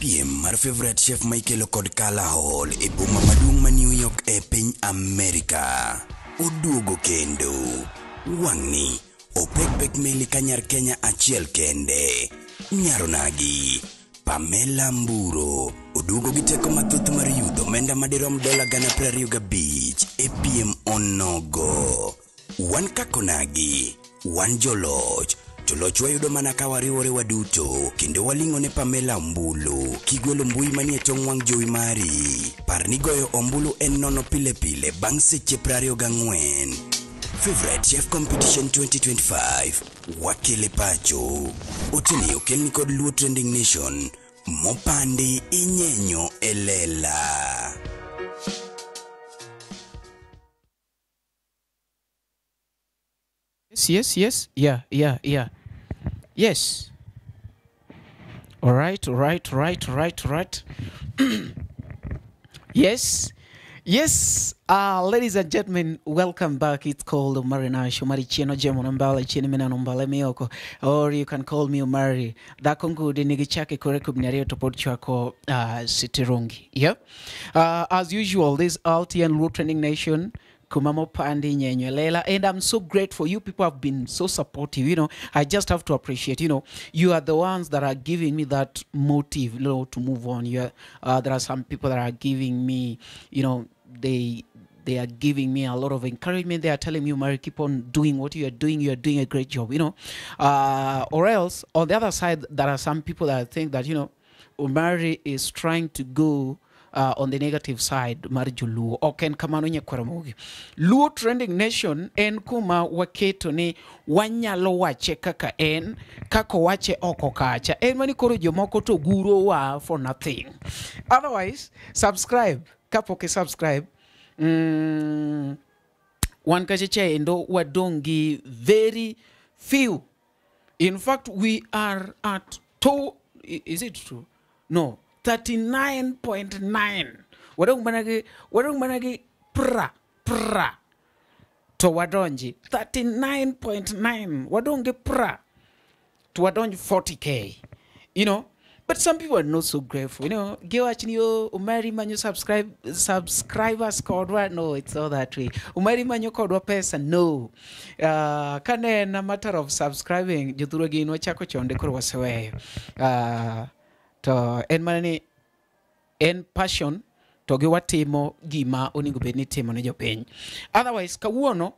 Piem mar Favorite Chef ma ikelo kod Kala Hall e boma maduong' ma New York e piny Amerika. Oduogo kendo. Wang'ni opek pek meli ka nyar Kenya achiel kende. Nyaronagi. Pamela Mburo oduogo gi teko mathoth mar yudo omenda madirom dola 25,000 e piem onogo. Wan kaka onagi, wan joloch, to loch wayudo mana ka wariwore waduto kendo waling'o ne Pamela ombulu. Kigwelo mbui manie tong' wang' jowi mari, par ni goyo ombulu en nono pile pile bang' seche 24. Favorite Chef Competition 2025 wakele pacho. Oteni okelni kod Luo Trending Nation mopandi inyenyo e lela. Yes. Yeah. Yes. All right, right. Yes. Yes, ladies and gentlemen, welcome back. It's called Omari Nash, Omari Chieno Jemo Nambala, Chieno Mina Nambala Mioko, or you can call me Omari. Dhako ngudi nigi chake kore kubni to pod chwako Sitirungi. Yep. As usual, this RTN Luo Trending Nation, Kumamo Pandi Nyenyelela, and I'm so grateful. You people have been so supportive. You know, I just have to appreciate. You know, you are the ones that are giving me that motive, you know, to move on. You are, there are some people that are giving me, you know, they are giving me a lot of encouragement. They are telling me, Mary, keep on doing what you are doing. You are doing a great job, you know. Or else, on the other side, there are some people that think that, you know, Omari is trying to go on the negative side mar joluo. Ok en kamano nyakwaramogi. Luo Trending Nation en kuma waketo ni wanyalo wache kaka en, kaka wache oko kacha. En mani koro jomoko to gurowa for nothing. Otherwise, subscribe. Kapok i subscribe, wan kacha chaendo wadong' gi very few. In fact, we are at two, is it true? No. 39.9. Wadong mana gi pra to wadonji 39.9. Wadong gi pra to wadonji 40k. You know, but some people are not so grateful. You know, giwach ni o Omari manyo subscribers kodwa. No, it's not that way. Omari manyo kodwa pesa. No. Kane en a matter of subscribing, jothurwa gin wachako chonde koro waseweyo. To en mana ni en passion to gi watimo gima onego bed ni timo ne jopiny. Otherwise, kawuono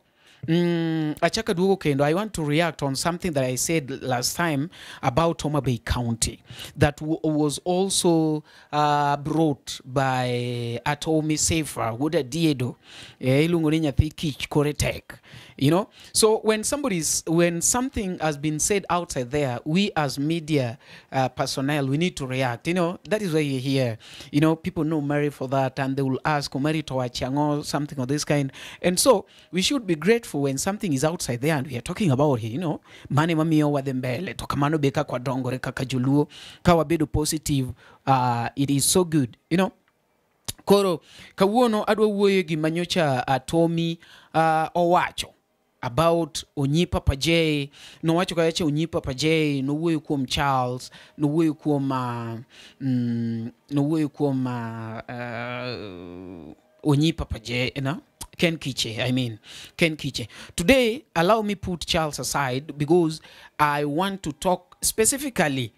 achaka duogo kendo. I want to react on something that I said last time about Homa Bay County that was also brought by Atomi Sefa Wuda Diedo, iluongo ni nyathi kich kore tek. You know, so when something has been said outside there, we as media personnel, we need to react. You know, that is why you're here. You know, people know Mary for that, and they will ask Mary to wachango, something of this kind. And so we should be grateful when something is outside there and we are talking about it. You know, mane mamiyo wadhi mbele to kamano be kaka wadongore kaka joluo, ka wabedo positive, it is so good. You know. Koro kawuono adwa wuoyo gima nyocha Atomi owacho about Onyi Papa J. Nowacho kacha Onyi Papa J, nowuoyo kuom Charles, nowuoyo kuom Onyi Papa J, no? Ken Kiche, I mean, Ken Kiche. Today, allow me put Charles aside because I want to talk specifically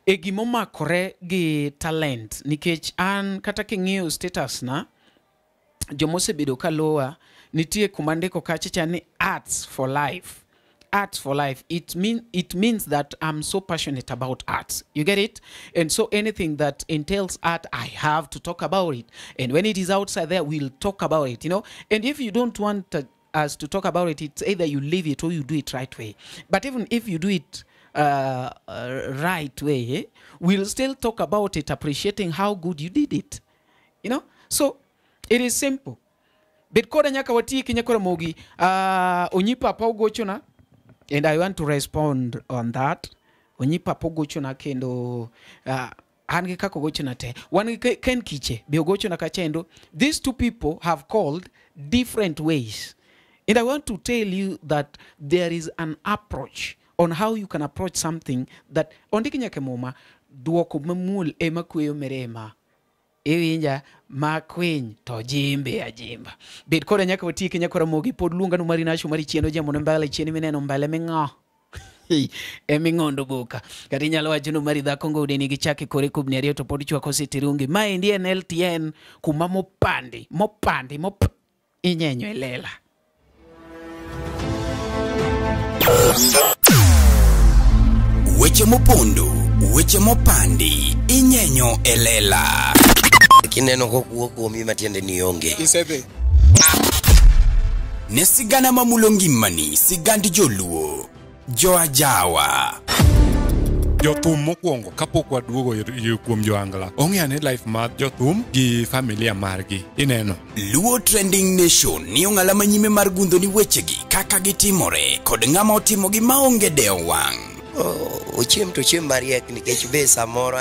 e gimomakore gi talent. Nikech an kata king'iyo status na, jomosebedo kalowa, nitie kuma ndiko kacha cha ni arts for life. Arts for life. It means that I'm so passionate about arts. You get it? And so anything that entails art, I have to talk about it. And when it is outside there, we'll talk about it, you know? And if you don't want us to talk about it, it's either you leave it or you do it right way. But even if you do it right way, we'll still talk about it, appreciating how good you did it. You know? So it is simple. Bet koda nyaka watieki nyakora mogi, Onyi Papa ogochona, and I want to respond on that. Onyi Papa ogochona kendo an gi kaka ogochona te. Wan gi Ken Kiche be ogochona kachendo. These two people have called different ways. And I want to tell you that there is an approach on how you can approach something that ondik nyaka e Muma, duoko mamuol ema kweyo mirima. Iwinja ma kwiny to jimbe ajimba. Bed koda nyaka watieki nyaka Ramogi pod luonga no mari nasho mari chien ojambo no mbele chien mineno mbele ming'o. Eming'ondo boka. Kata inyalo wacho no mari dhako ngode nigi chak e kore kubni ariyo to pod chwako sitirungi. Maendi en LTN kuma mopandi, mopandi, mop inyenyo e lela. Weche mopondo, weche mopandi, inyenyo e lela. Kineno kokuo kuomi matiende ni onge. Isedhi. Ne sigana mamulo ngimani, sigand joluo, joajawa. Jothum mokwongo kapok waduogo kuom joangla ong'eyo ane life mar jothum gi familia margi ineno. Luo Trending Nation ni ong'ala manyime mar gundho ni wechegi kaka gitimore kod ng'ama otimogi maonge dewo wang'. Ochiem to chiem mariek nikech be samoro.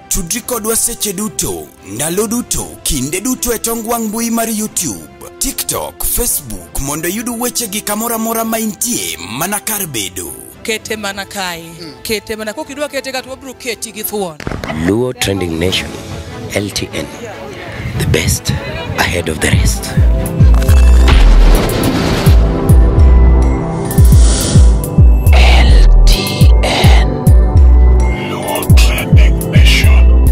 Tudri kodwa seche duto, ndalo duto, kinde duto e tong wang' mbui mar YouTube, TikTok, Facebook mondo iyud wechegi kamoro amora ma intie mana kar bedo. Kete mana kae, kete mana kokidwa kete ka to wabiro keti gi thuon. Luo Trending Nation, LTN, the best ahead of the rest. LTN. Luo Trending Nation.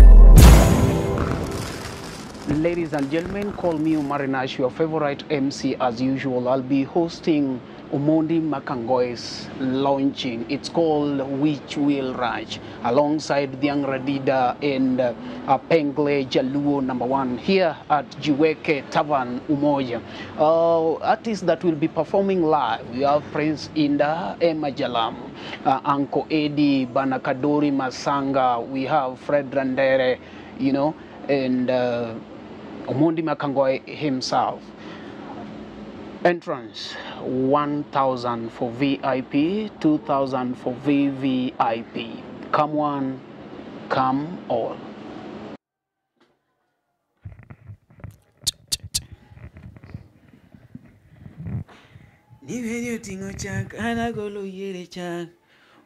Ladies and gentlemen, call me Omari Nash, your favorite MC as usual. I'll be hosting Omondi Makangoi's launching. It's called Which Will Ranch, alongside Dhiang Radida and Pengle Jaluo #1 here at Jiweke Tavern, Umoja. Artists that will be performing live, we have Prince Inda, Emma Jalam, Uncle Eddie, Banakadori Masanga, we have Fred Randere, you know, and Omondi Makangoi himself. Entrance 1,000 for VIP, 2,000 for VVIP. Come one, come all. Nivenyo tingo chak, anagolo yere chak.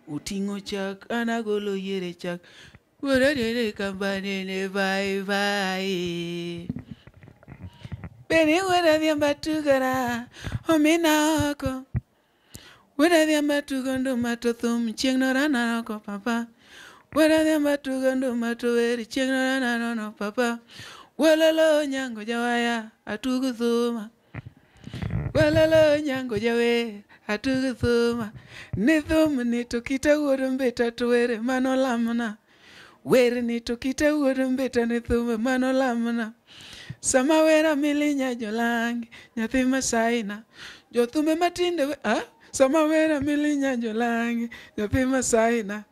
Utingo chak, anagolo yere chak. Werere kambane bye bye. Bene wera dhiamba tugara, omina oko. Wera dhiamba tugondo mato thum, chieng' norana oko papa. Wera dhiamba tugondo mato wer, chieng' norana nono papa. Walalo nyango jawaya, atugo thuma. Walalo nyango jawer, atugo thuma. Ni thum ni to kita wuod mbeta to were mano lamna. Wer ni to kita wuod mbeta ni thum mano lamna. Sama wera milinya jolang, nyathi Masaina. Jothumbe matinde, sama wera milinya jolang, nyathi Masaina.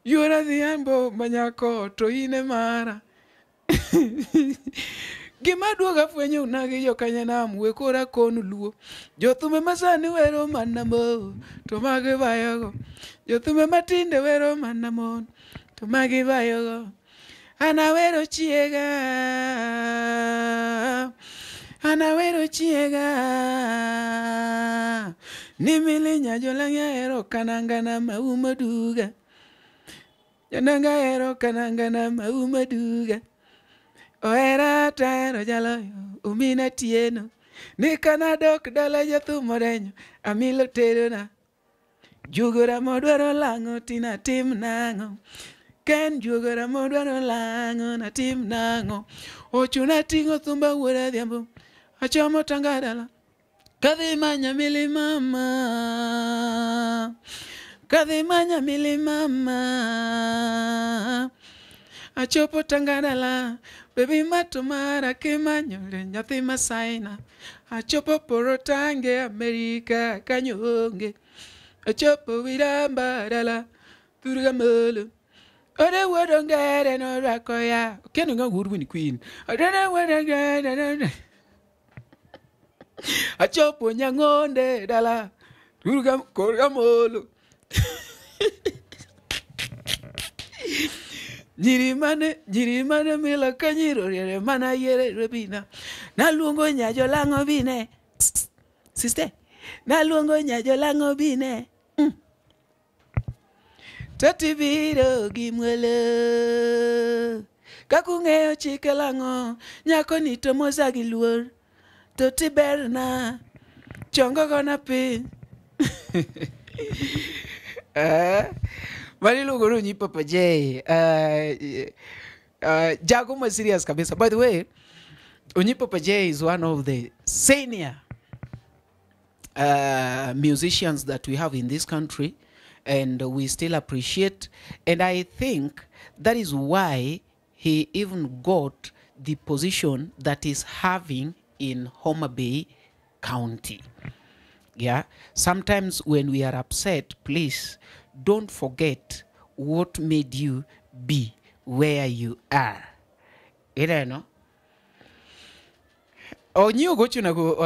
Yuora dhiambo manyako to ine mara. Gima duoga fwenyo nagi jokanyanam we kora konu luo. Jothumbe masani wero mana mo, to magi bayogo. Jothumbe matinde wero mana mon, to magi bayogo. Anawero chiega, anawero chiega. Nimilinya jolangya ero kanangana mauma duga. Jananga ero kanangana mauma duga. Oera taero jaloyo umina tieno. Nikana dok dala jathumorenyo amilo terona. Jugora modwaro lang'o tina tim nang'o. Ken jugora modwaro lang'o na tim nang'o. Ochuna ting'o thumba wuod adhiambo achomo tanga dala. Kadhi manya milimama, kadhi manya milimama. Achopo tanga dala, baby mato mara kimanyore nyathi Masaina. Achopo poro tange Amerika kanyonge. Achopo wiramba dala turga molo. Ode wodongere no rakoya. Kendo nga wuod win queen. Ode wodongere. Achopo nyangonde dala turga korga molo. Nyiri mane mila kanyiro riere mana yere rebina. Naluongo nyajo lang'o bine. Sister, Naluongo nyajolang'o bine. Toti biro gi mwalo. Kakung'eyo chike lang'o, nyako ni to mosa gi luor. Toti berna, chongo gona piny. Mano iluongo ni Onyi Papa J. Jago ma serious kabisa. By the way, Onyi Papa J is one of the senior musicians that we have in this country, and we still appreciate. And I think that is why he even got the position that he's having in Homa Bay County. Yeah. Sometimes when we are upset, please don't forget what made you be where you are. Ineno? Onyi ogochona go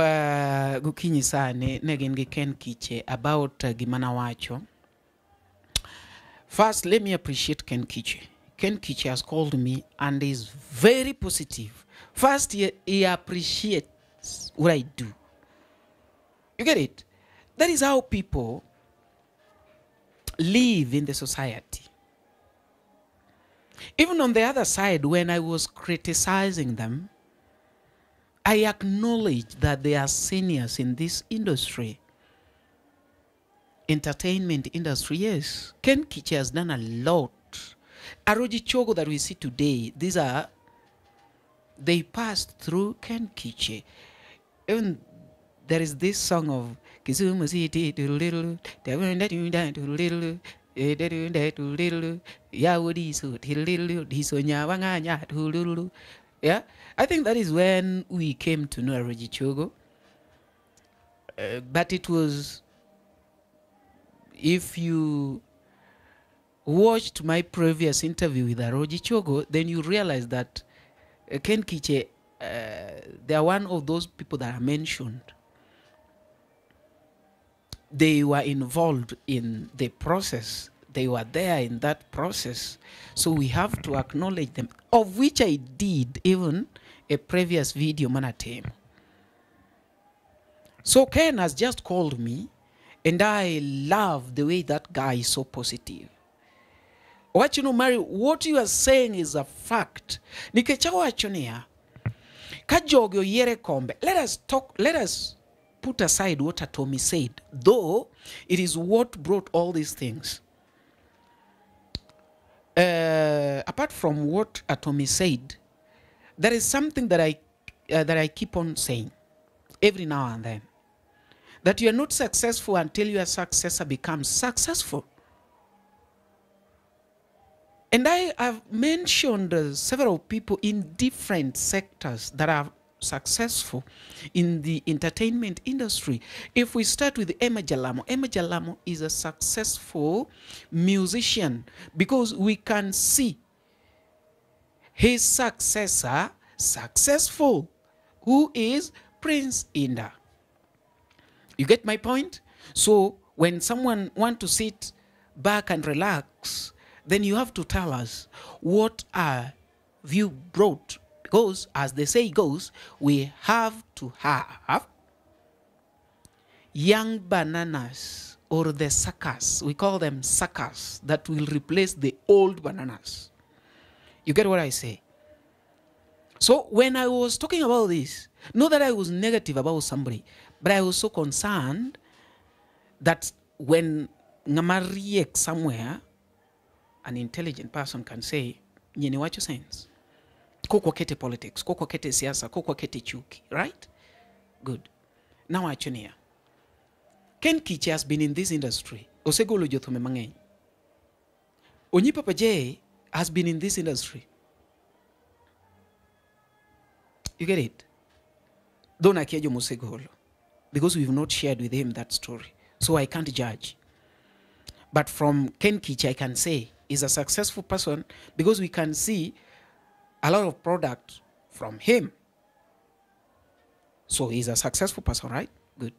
gokinyi sani ne gin gi Ken Kiche about gima nawacho. First, let me appreciate Ken Kiche. Ken Kiche has called me and is very positive. First, he appreciates what I do. You get it? That is how people live in the society. Even on the other side, when I was criticizing them, I acknowledge that they are seniors in this industry. Entertainment industry, yes. Ken Kiche has done a lot. Aroji Chogo that we see today, they passed through Ken Kiche. Even there is this song of Kisumu City, yeah, I think that is when we came to know Aroji Chogo. But it was, if you watched my previous interview with Aroji Chogo, then you realize that Ken Kiche, they are one of those people that are mentioned. They were involved in the process. They were there in that process. So we have to acknowledge them, of which I did even a previous video manatem. So Ken has just called me, and I love the way that guy is so positive. What you know, Mary, what you are saying is a fact. Nikech awacho niya, ka jogi oyiere kombe, let us talk, let us put aside what Atomi said, though it is what brought all these things. Apart from what Atomi said, there is something that I keep on saying every now and then, that you are not successful until your successor becomes successful. And I have mentioned several people in different sectors that are successful in the entertainment industry. If we start with Emma Jalamo, Emma Jalamo is a successful musician because we can see his successor successful, who is Prince Inda. You get my point? So when someone wants to sit back and relax, then you have to tell us what are you brought. Because, as the say goes, we have to have young bananas or the suckers. We call them suckers that will replace the old bananas. You get what I say? So when I was talking about this, not that I was negative about somebody, but I was so concerned that when ngamariek somewhere, an intelligent person can say, Nyini wacho sense. Kok wakete politics, kok wakete siasa, kok wakete chuki, right? Good. Now awacho niya. Ken Kiche has been in this industry. Osegolo jothumbe mang'eny. Onyi Papa J has been in this industry. You get it? Don't akia jomosegolo, because we've not shared with him that story. So I can't judge. But from Ken Kiche, I can say he's a successful person because we can see a lot of product from him. So he's a successful person, right? Good.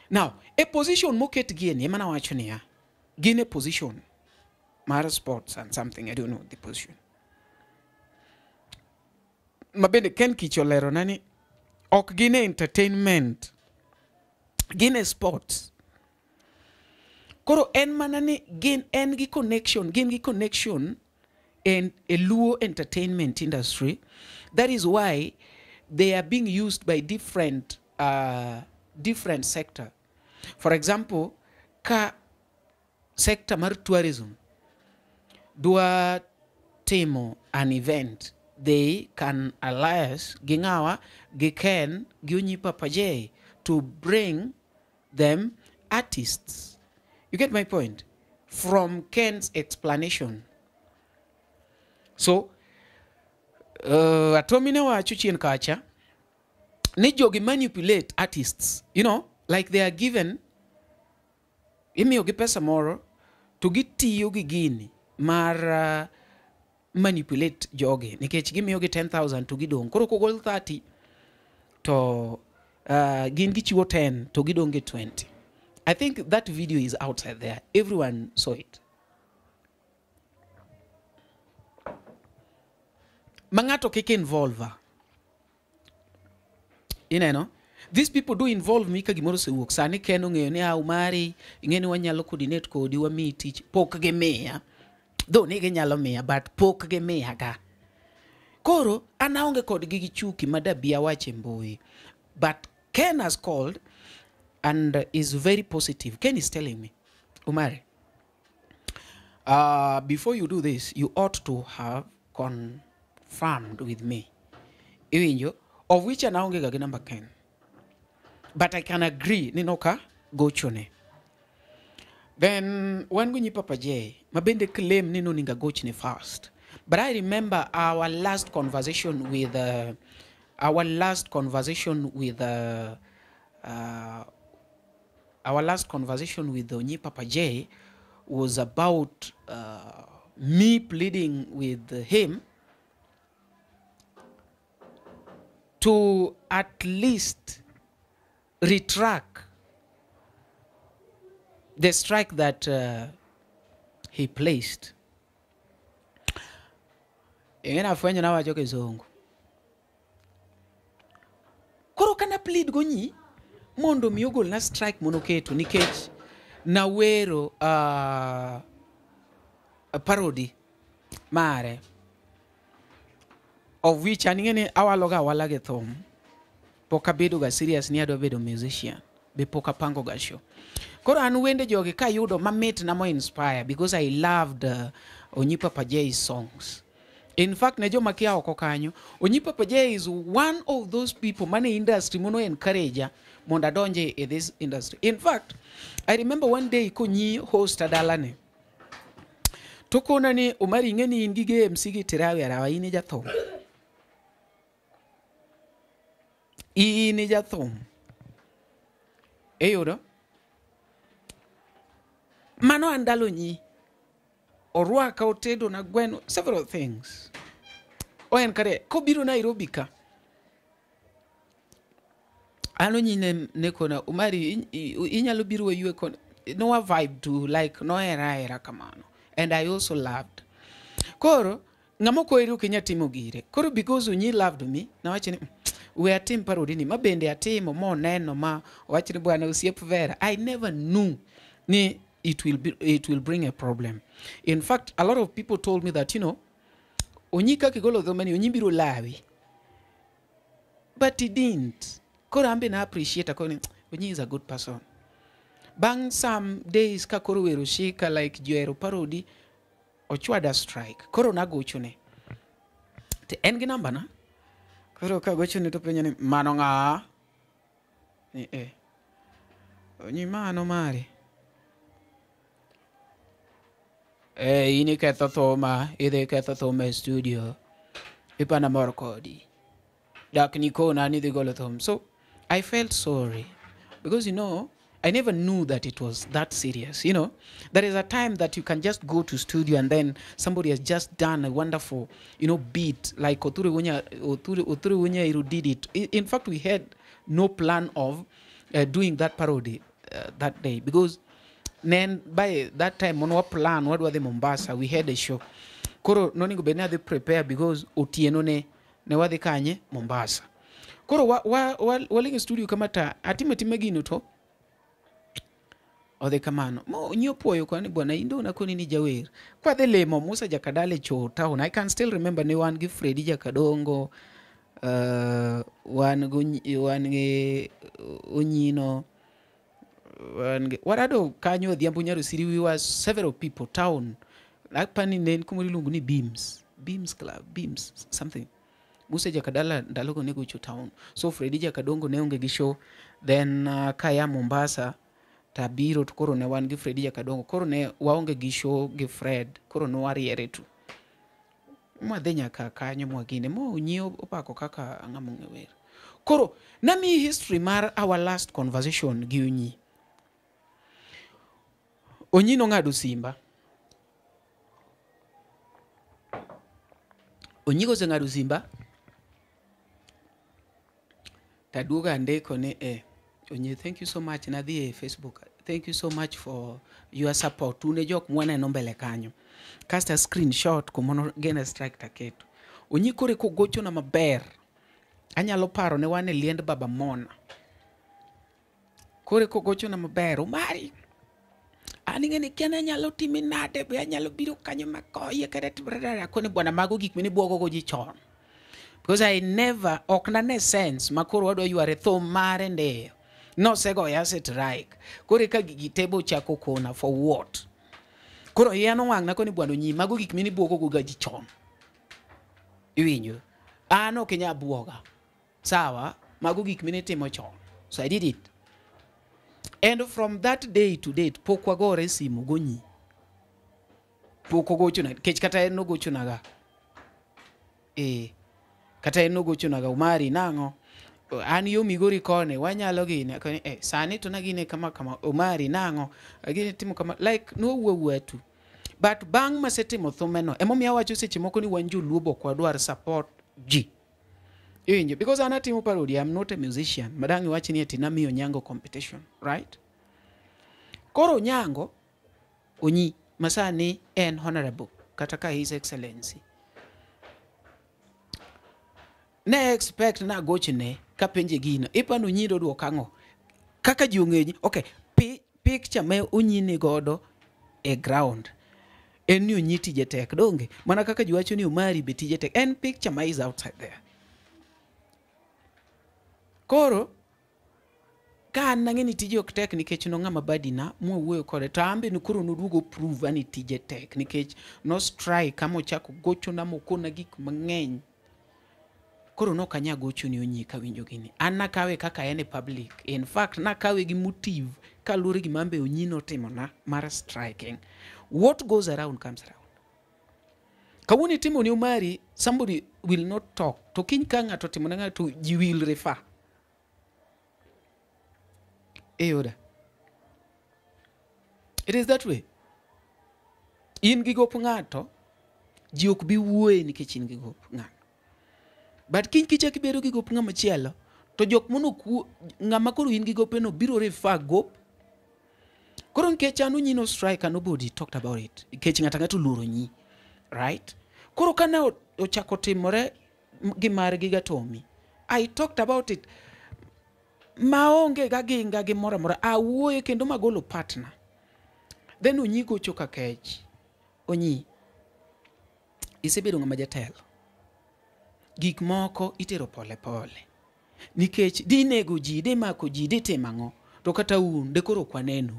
Now, a position moket gien, ema nawacho niya, gin e position, mar sports and something, I don't know the position. Mabende Ken Kiche olero nani, ok gin e entertainment Gin e sports. Koro en mana ni gin en gi connection, gin gi connection in a Luo entertainment industry. That is why they are being used by different sector. For example, ka sector mar tourism dwa timo an event, they can alliance gi ng'awa, gi Ken gi Onyi Papa J to bring them artists. You get my point? From Ken's explanation. So, Atomi ne wacho chien kacha ni jogi manipulate artists, like they are given, imiyogi pesa moro to gitiyo gi gini mar manipulate jogi, nikech gimiyogi 10,000 to gidong'. Koro kogol 30 to gin gichiwo 10 to gidong' gi 20. I think that video is outside there. Everyone saw it. Ma ng'ato kik involve. Ineno? These people do involve me ka gimoro osewuok. Sani Ken ong'eyo ni Umari, ing'e ni wanyalo coordinate kodi, wamiyi tich. Pok gimiya. Though ni ginyalo miya, but pok gimiya ga. Koro, an aonge kodgi gi chuki ma dabi awach e mbui. But Ken has called and is very positive. Ken is telling me, Umari, before you do this, you ought to have confirmed with me. Iwinjo? Of which an aonge ga gi number Ken. But I can agree ni noka gochone. Then wan gi Papa J, ma bende claim ni noninga gochne first. But I remember our last conversation with Onyi Papa J was about me pleading with him to at least retract the strike that he placed. Ing'e nafwenyo nawacho kizungu. Koro kana plead gonyi mondo mi ogolna strike monoketo nikech nawero parody mare, of which an ing'e ni awalo ga awala gi thum. Pok abedo ga serious ni adwa bedo musician, be pok apango ga show. Koro an wende jogi kayudo mamit na mo inspire because I loved Onyi Papa J's songs. In fact, ne joma kia oko kanyo, Onyi Papa J is one of those people mane industry mono encourage mondo adonje e this industry. In fact, I remember one day konyi host adalane. To kona ni Omari ing'e ni in gi MC gi tirawi arawa, in e jathum. In e jathum. Iyudo? Mano an ndalo nyi. Orwaka, otedo na gweno, several things. Oen kare, kobiro Nairobi ka. An onyi ne kona, Omari, inyalo biro wayue kona. No vibe to like, no era era kamano. And I also loved. Koro, ng'ama ok oheri ok inyal timo gire. Koro because Onyi loved me, nawacho ni, we atim parody ni, ma bende atimo, moneno ma, owach ni bwana osiep Vera. I never knew ni it will bring a problem. In fact, a lot of people told me that, Onyi kaka igolo dho mani, Onyi biro lawi. But he didn't. Koro an be na appreciate akoni, Onyi is a good person. Bang some days ka koro wero shika like johero parody, ochwada strike. Koro nagochone. Te en gi namba na? Koro kagochone to penjo ni, mano ng'a? Ni eh. Onyi mano mari. In iketho thuma, idhi iketho thuma e studio. Ipana mor kodi. Dak nikona ni idhi golo thum. So I felt sorry because I never knew that it was that serious. There is a time that you can just go to studio and then somebody has just done a wonderful beat like Oturi Wunya Iru did it. In fact, we had no plan of doing that parody that day because then by that time on our plan, what were the Mombasa, we had a show. Koro noningo be ne adhi prepare because otieno ne wadhi kanye Mombasa. Koro waling studio kamata atime time gino to Odhi kamano. Mo Onyi opuoyo kwa ni bwana indo nakoni ni jawer. Kwadhi limo Musa Jakadale cho town. I can still remember ni wan gi Freddy Jakadongo, wan gi Onyino, wan gi warado kanyo Odhiambo Nyarosiri. We were several people town. Apani ne en kumoro iluongo ni Beams. Beams Club, Beams something. Musa Jakadala ndalogo ne gocho town. So Freddy Jakadongo ne onge gi show. Then kaya Mombasa tabiro to koro ne wan gi Freddy Jakadongo. Koro ne waonge gi show gi Fred. Koro ne wariere tu. Mwadhi nyaka kanyo mwagine. Mo Onyi opako kaka ng'ama ong'e wer. Koro namiyi history mar our last conversation gi Onyi. Onyi nong'ado simba. Onyi koseng'ado simba, taduogo andiko ni Onyi, thank you so much. Nadhi e Facebook. Thank you so much for your support. Un e jok mwaneno mbele kanyo. Kasto a screenshot kuma gena strike taketo. Onyi koro eko gochona maber. Anyalo paro ne wan e liend Baba Mona. Koro eko gochona maber. Omari, an ing'e ni kia ni anyalo timi nade, be anyalo biro kanyo makoye kata timre akone bwana mago gik mane ibwogo go ji chon. Because I never, ok nane sense ma koro wadwa yware thum mare ndeyo. Nosegoya strike. Koro eka gigi te bochako kona for what? Koro iya nowang' koni bwana Onyi, mago gik mane ibwogo go ga ji chon. Iwinjo? An ok inyal bwoga. Sawa, mago gik mane itimo chon. So I did it. And from that day to date, pok wagore simu gonyi. Pok ogochona, nikech kata en nogochonaga. Kata en nogochonaga, Omari nang'o? An yo Migori koni, wanyalo gine. Akoni, sani to nagine kama kama, Omari nang'o? Agine timo kama, like, nwawuo awuoya tu. But bang' masetimo thumeno, emomiyo awacho seche moko ni wan joluo be ok wadwar support ji. Iwinjo? Because an atimo parody, I'm not a musician. Madang' iwach ni ati namiyo Onyango competition, right? Koro Onyango, Onyi, masani en honorable, kata ka His Excellency. Ne expect na agochne kapenje gino. Ipano Onyi doduoko ang'o? Kaka ji ong'eyi, okay, picture me Onyi ni godo e ground. En ni Onyi tije tek, donge? Mana kaka ji wacho ni Omari be tije tek. En picture ma is outside there. Koro, ka an nang'e ni tije ok tek nikech nong'ama badina mwawuoyo kode, to an be ni koro noduogo prove ni tije tek nikech no strike kama ochako gochona mokona gik mang'eny. Koro nok anya gocho ni Onyi kawinjo gini. An nakawe kaka en e public. In fact, nakawe gi motive kaluwore gi mambe Onyi notimona mar striking. What goes around comes around. Kawuono itimo ni Omari, somebody will not talk. To kiny ka ng'ato otimo ne ng'ato, ji will refer. Iyuda. It is that way. In gi gop ng'ato, ji ok bi wuoye nikech in gi gop ng'ato. But kiny kichak ibedo gi gop ng'ama chielo, to jok mono ng'ama koro in gi gope no biro refer gop. Koro nikech an Onyi no strike and nobody talked about it. Nikech ng'ato ang'ato oluoro Onyi. Right? Koro kane ochako timore gi margi Gatomi, I talked about it. Maonge gaginga gi moro amora. Awuoye kendo magolo partner. Then Onyi gocho ka kech. Onyi, isebedo ng'ama jatelo. Gik moko itero pole pole. Nikech dinego ji, dimako ji, ditimo ang'o? To kata un, de koro ok wanenu.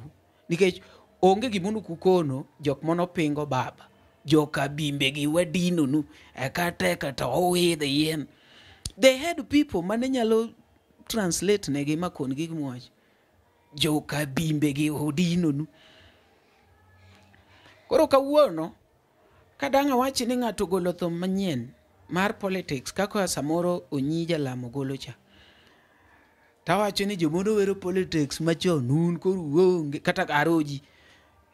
Nikech onge gimondo kukono, jok mono pingo baba. Joka bimbe gi wadino nu. Eka teka to owidho yien. They had people mane nyalo translate negi makon gi gimwacho. Joka bimbe gi odino nu. Koro kawuono, kadang' awach ni ng'ato ogolo thum manyien mar politics kaka samoro Onyi Jalamo golo cha. Tawacho ni jomono wero politics machon un koro uonge kata Aroji.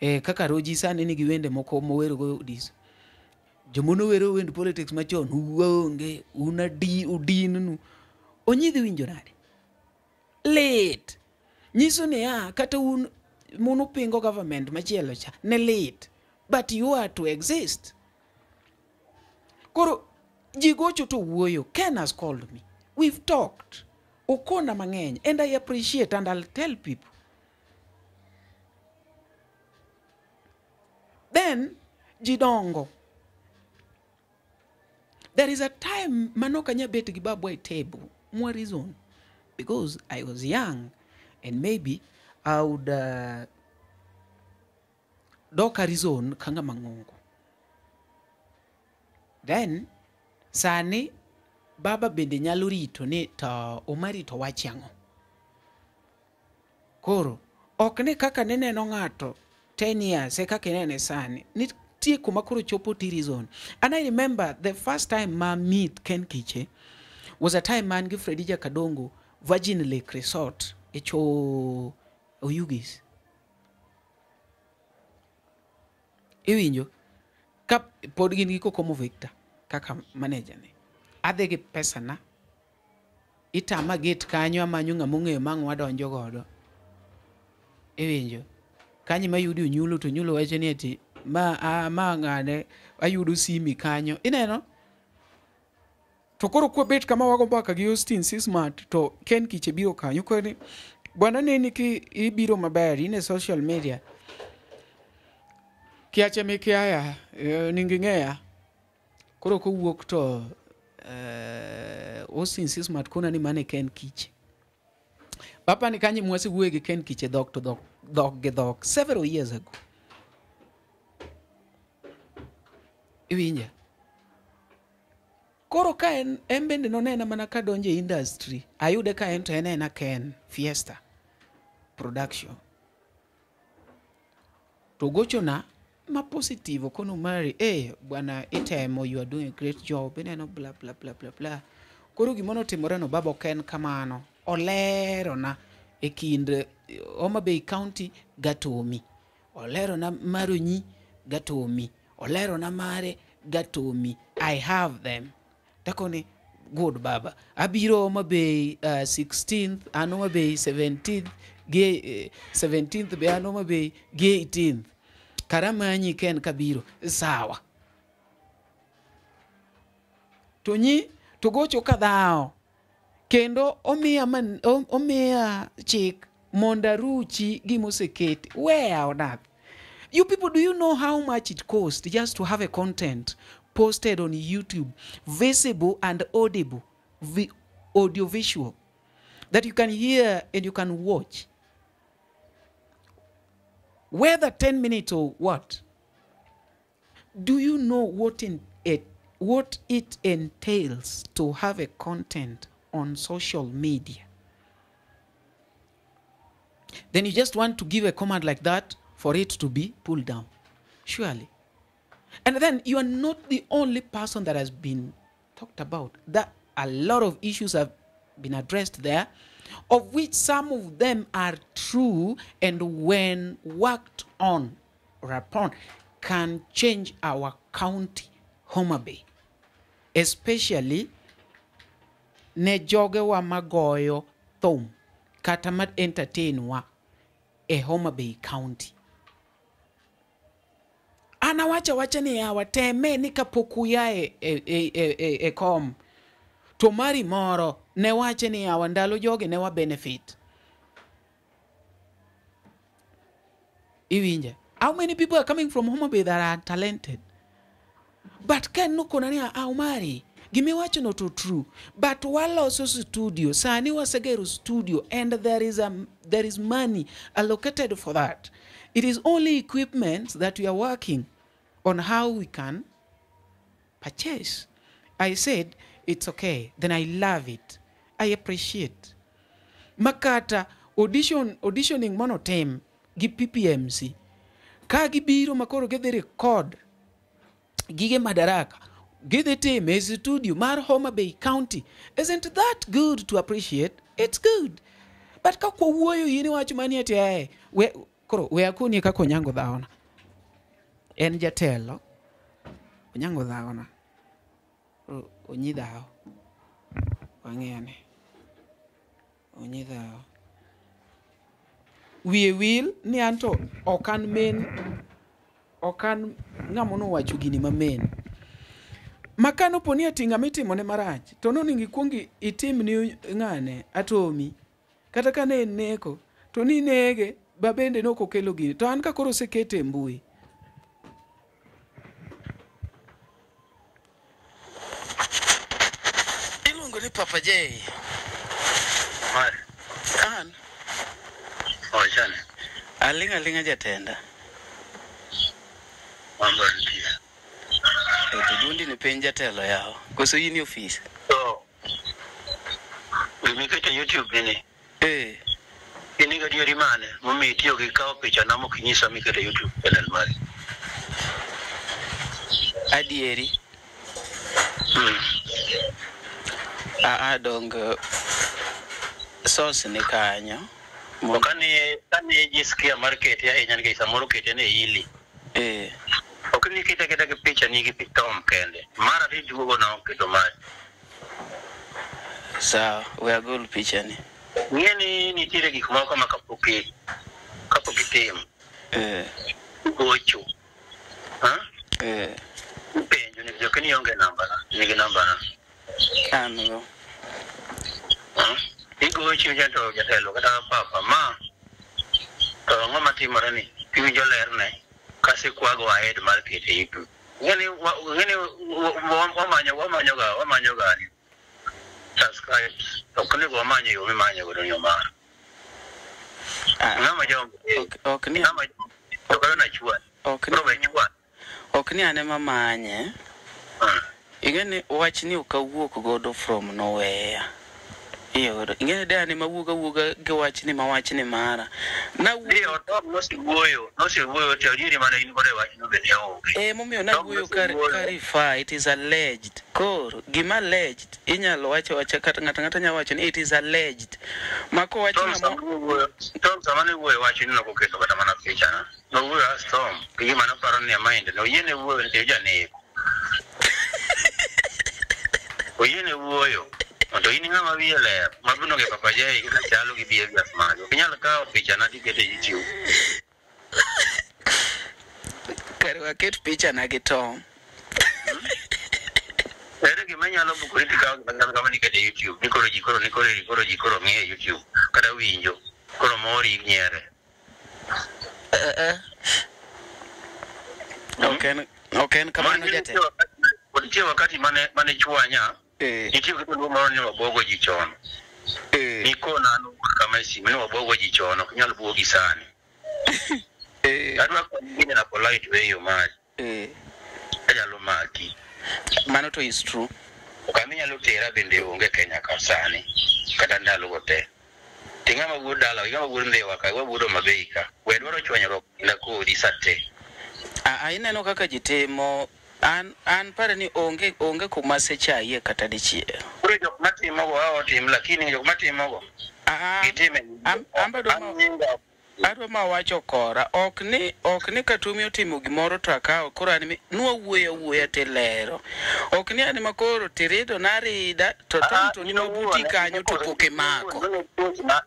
Kaka Aroji sani nigi wende moko mowero go Odiso. Jomono wero wend politics machon uonge, un adi udinnu. Onyi dhi winjo nade? Lit. Nyiso niya kata un mono pingo government machielo cha ne lit. But you are to exist. Koro ji gocho to wuoyo. Ken has called me. We've talked. Okona mang'eny and I appreciate and I'll tell people. Then jidongo. There is a time manoka nya bet gi babwa e table. More reason. Because I was young and maybe I would doka reason kanga mangongo. Then sani baba bende nyalo rito ni to Omari to wachi ang'o. Koro ok ni kaka nineno ng'ato 10 years e kaka inene sani. Nitie kuma koro chopo ti reason. And I remember the first time ma meet Ken Kiche was a time man gi Freddy Jakadongo Virgin Lake Resort e cho Oyugis. Iwinjo ka pod gin gi Kokomo Victor kaka manager ne. Adhi gi pesa na itama gate kanyo amanyo ng'ama ong'eyo ma ang' wadonjo godo. Iwinjo kanyo mayudo Onyulo to Onyulo wacho ni ati ma ma ng'ane ayudo simi kanyo. Ineno? To koro kwabet kama wago mbaka gi Austin Sismart to Ken Kiche biro kanyo koni bwana neni ki ibiro maber in e social media. Kiache mikiaya ninging'eya. Koro kowuok to Austin Sismart kona ni mane Ken Kiche. Papa ni kanyo mwasewuoye gi Ken Kiche dhok to dhok, dhok gi dhok several years ago. Iwinja? Koro ka en bende nonena mana kadonjo e industry, ayude ka en to en ena Ken Fiesta Production. To gochona ma positive kono Mary, bwana itemo, you are doing a great job, ineno bla bla bla bla bla. Koro gima notimore no baba ok en kamano. Olerona e kind Homa Bay County gatomi. Olerona Maronyi gatomi. Olerona mare gatomi. I have them. Takoni good baba. Abiro Homa Bay 16th, an Homa Bay 17th, gi 17th be an Homa Bay gi 18th. Karamanyi Ken kabiro sawa. To nyi to gocho kadhao. Kendo omiya man, omiya chik mondo aruchi gimoseketi. Where on earth? You people, do you know how much it costs just to have a content posted on YouTube, visible and audible, audiovisual, that you can hear and you can watch? Whether 10 minutes or what? Do you know what it entails to have a content on social media? Then you just want to give a command like that for it to be pulled down. Surely. And then you are not the only person that has been talked about. That a lot of issues have been addressed there, of which some of them are true and when worked on or upon can change our county, Homa Bay. Especially ne jogewa magoyo thum kata ma entertain wa e Homa Bay County. Anawacha wacha ni yawa teme ni kapok uya e kom to mari moro ne wache ni yawa ndalo joge ne wa benefit. Iwinja? How many people are coming from Homa Bay that are talented? But Ken nokona ni Omari gimiwacho no to true, but waloso studio sani wasegero studio and there is money allocated for that. It is only equipment that we are working on how we can purchase. I said it's okay. Then I love it. I appreciate. Makata auditioning monotem gi PPMC. Ka gibiro makoro gidhi record gige Madaraka. Gidhi tim e studio mar Homa Bay County. Isn't that good to appreciate? It's good. But ka kwawuoyo yini wach mani ati ae. We koro we akoni kaka Onyango dhaona. En jatelo. Onyango dhaona. Onyi dhao. Wang'eyane. Onyi dhao. Wiye wil ni anto ok an men, ok an ng'ama nowacho gini ma men. Makano poni ati ng'ama itimone marach to nonego ikuong itim ni ng'ane atomi. Kata ka ne en neko to ninege ba bende nok okelo gini. To an ka koro osekete e mbui. Papa J. An. Wachane. Alinga linga jatenda. Mambo nitie. To dundi ni piny jatelo yao. Koso in e ofis? To gimiketo YouTube ni. Eh. In gi adieri mane momiyo itiyo gi kawo picha na mok inyisa miketo YouTube channel mari? Adieri. Aa dong source ni kanyo. To kane jisikia mar kete ahinya nikech samoro kete ne ili. Eh. Ok ni kete aketa gi picha ni gi Tom kende. Mara to iduogo na oketo mari. Sawa, we agol picha ni. Ng'e ni nitiere gik moko ma kapok itimo. Eh. Gocho. Ha? Eh. Penjo ni jok ni onge namba na, nigi namba na. An go. Igocho jato jatelo kata papa ma to ang'o matimore ni iwinjo lerne kasi kwago ahead mar kete YouTube. Ng'e ni wamanyo ga ni subscribe ok onego wamanyo yo mimanyo godo ni omar. Ng'ama jombo ok ni ng'ama to koro nachwa. Ok ni ok ni ane mamanye. Ing'e wach ni ok awuok godo from nowhere. Iyo, ing'e de ane mawuoga wuoga gi wach ni mawach ni mara. Na wuoyo to nosewuoyo to adieri mana in godo e wach no bende onge. Eh, momiyo nawuoyo clarify, it is alleged. Koro gima alleged inyalo wacho wacha kata ng'ato nyalo wacho ni it is alleged. Mako wach na Tom sama ne wuoyo wach ni nokoketo kata mana picha na. Nowuoyo as Tom, gima naparo ni e mind no oyiene wuoyo nikech janeko. Oyiene wuoyo. To in ng'ama wiye ler, mabino gi Papa J kaka chalo gi behaviors mage. Ok inyal kawo picha na tikete e YouTube. Kare waket picha na gi Tom. Ere gima inyalo bukori tikawo gima kama nikete e YouTube. Ni koro ji koro ni koro koro ji koro ng'iyo e YouTube kata winjo. Koro mori nyiere. Ok en kamano jatelo. Nitie wakati mane chwanya. Nitie kitu moro ni wabogo ji chon. Nikona an kama simu ni wabogo ji chon, ok nyal buogi sani. Adwa konyi na polite way yo mari. Anyalo maki. Mano to is true. Ok anyalo tera bende onge Kenya ka sani. Kata ndalo go te. Ting'ama wuod dala, ing'ama wuod Ndhiwa ka, wuod Homa Bay ka. We dwaro chwanyruok na kodi sate. Ineno kaka ji timo. An pare ni onge kuma asechaye kata dichiel. Koro jok matimo go otim, lakini jok matimo go gitime. Adwa ma wacho kora ok ni Katumi otimo gimoro to akawo koro an nuwa wuoyo wuoya telero. Ok ni an makoro tirido narida to Tom to ni mabuti kanyo to pok imako.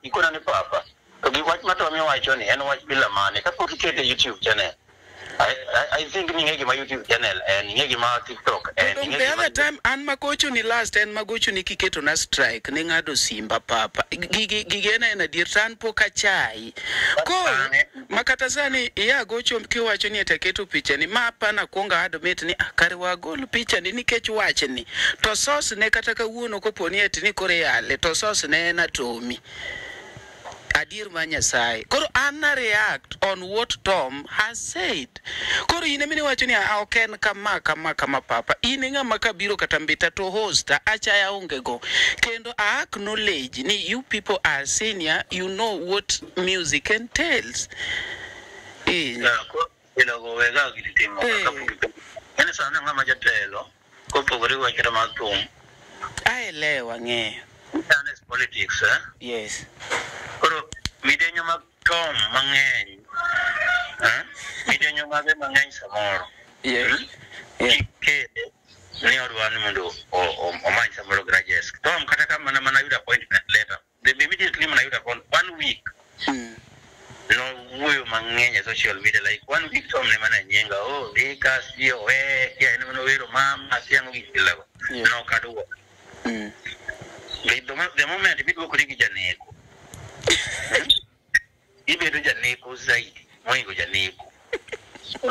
Ikona ni papa. To gi wach ma Tom owacho ni en wach bila mane kapok ikete YouTube channel. I think ni ng'e gima YouTube channel en ng'e gima TikTok en ng'e. The other time an magocho ni last en magocho ni kiketo na strike ni ng'ado simba papa. Gigi en adier to an pok achai. Koro makata sani iya gocho kiwacho ni ataketo picha ni ma apana kuongo admit ni kare wagol picha ni nikech wachni. To source ne kata kawuono kopo ni eti ni kore yale to source ne en Atomi. Adier ma Nyasaye. Koro an na react on what Tom has said. Koro in emine wacho ni ok en kama kama kama papa. In ng'ama kabiro kata mbita to hosta achaya onge go. Kendo I acknowledge ni you people are senior, you know what music entails. Ilogo wega gitimo kapok en sana ng'ama jatelo kopogore gi wach mar thum. Aelewa ng'eyo. Politics, eh? Yes. Koro midenyo mag Tom mang'eny. Midenyo mage mang'eny samoro. Yes. Yeah. Kikede ni odwa ni mondo omany samoro grudges. Tom kata ka mana yudo appointment letter. The immediately mana yudo appointment 1 week. Nowuoyo mang'eny e social media like 1 week Tom ne mana nyenga oh ndika sio we kia en mana wero mama siango gik bilago. Nokadwa. The moment iduokori gi janeko, ibedo janeko zaidi moingo janeko.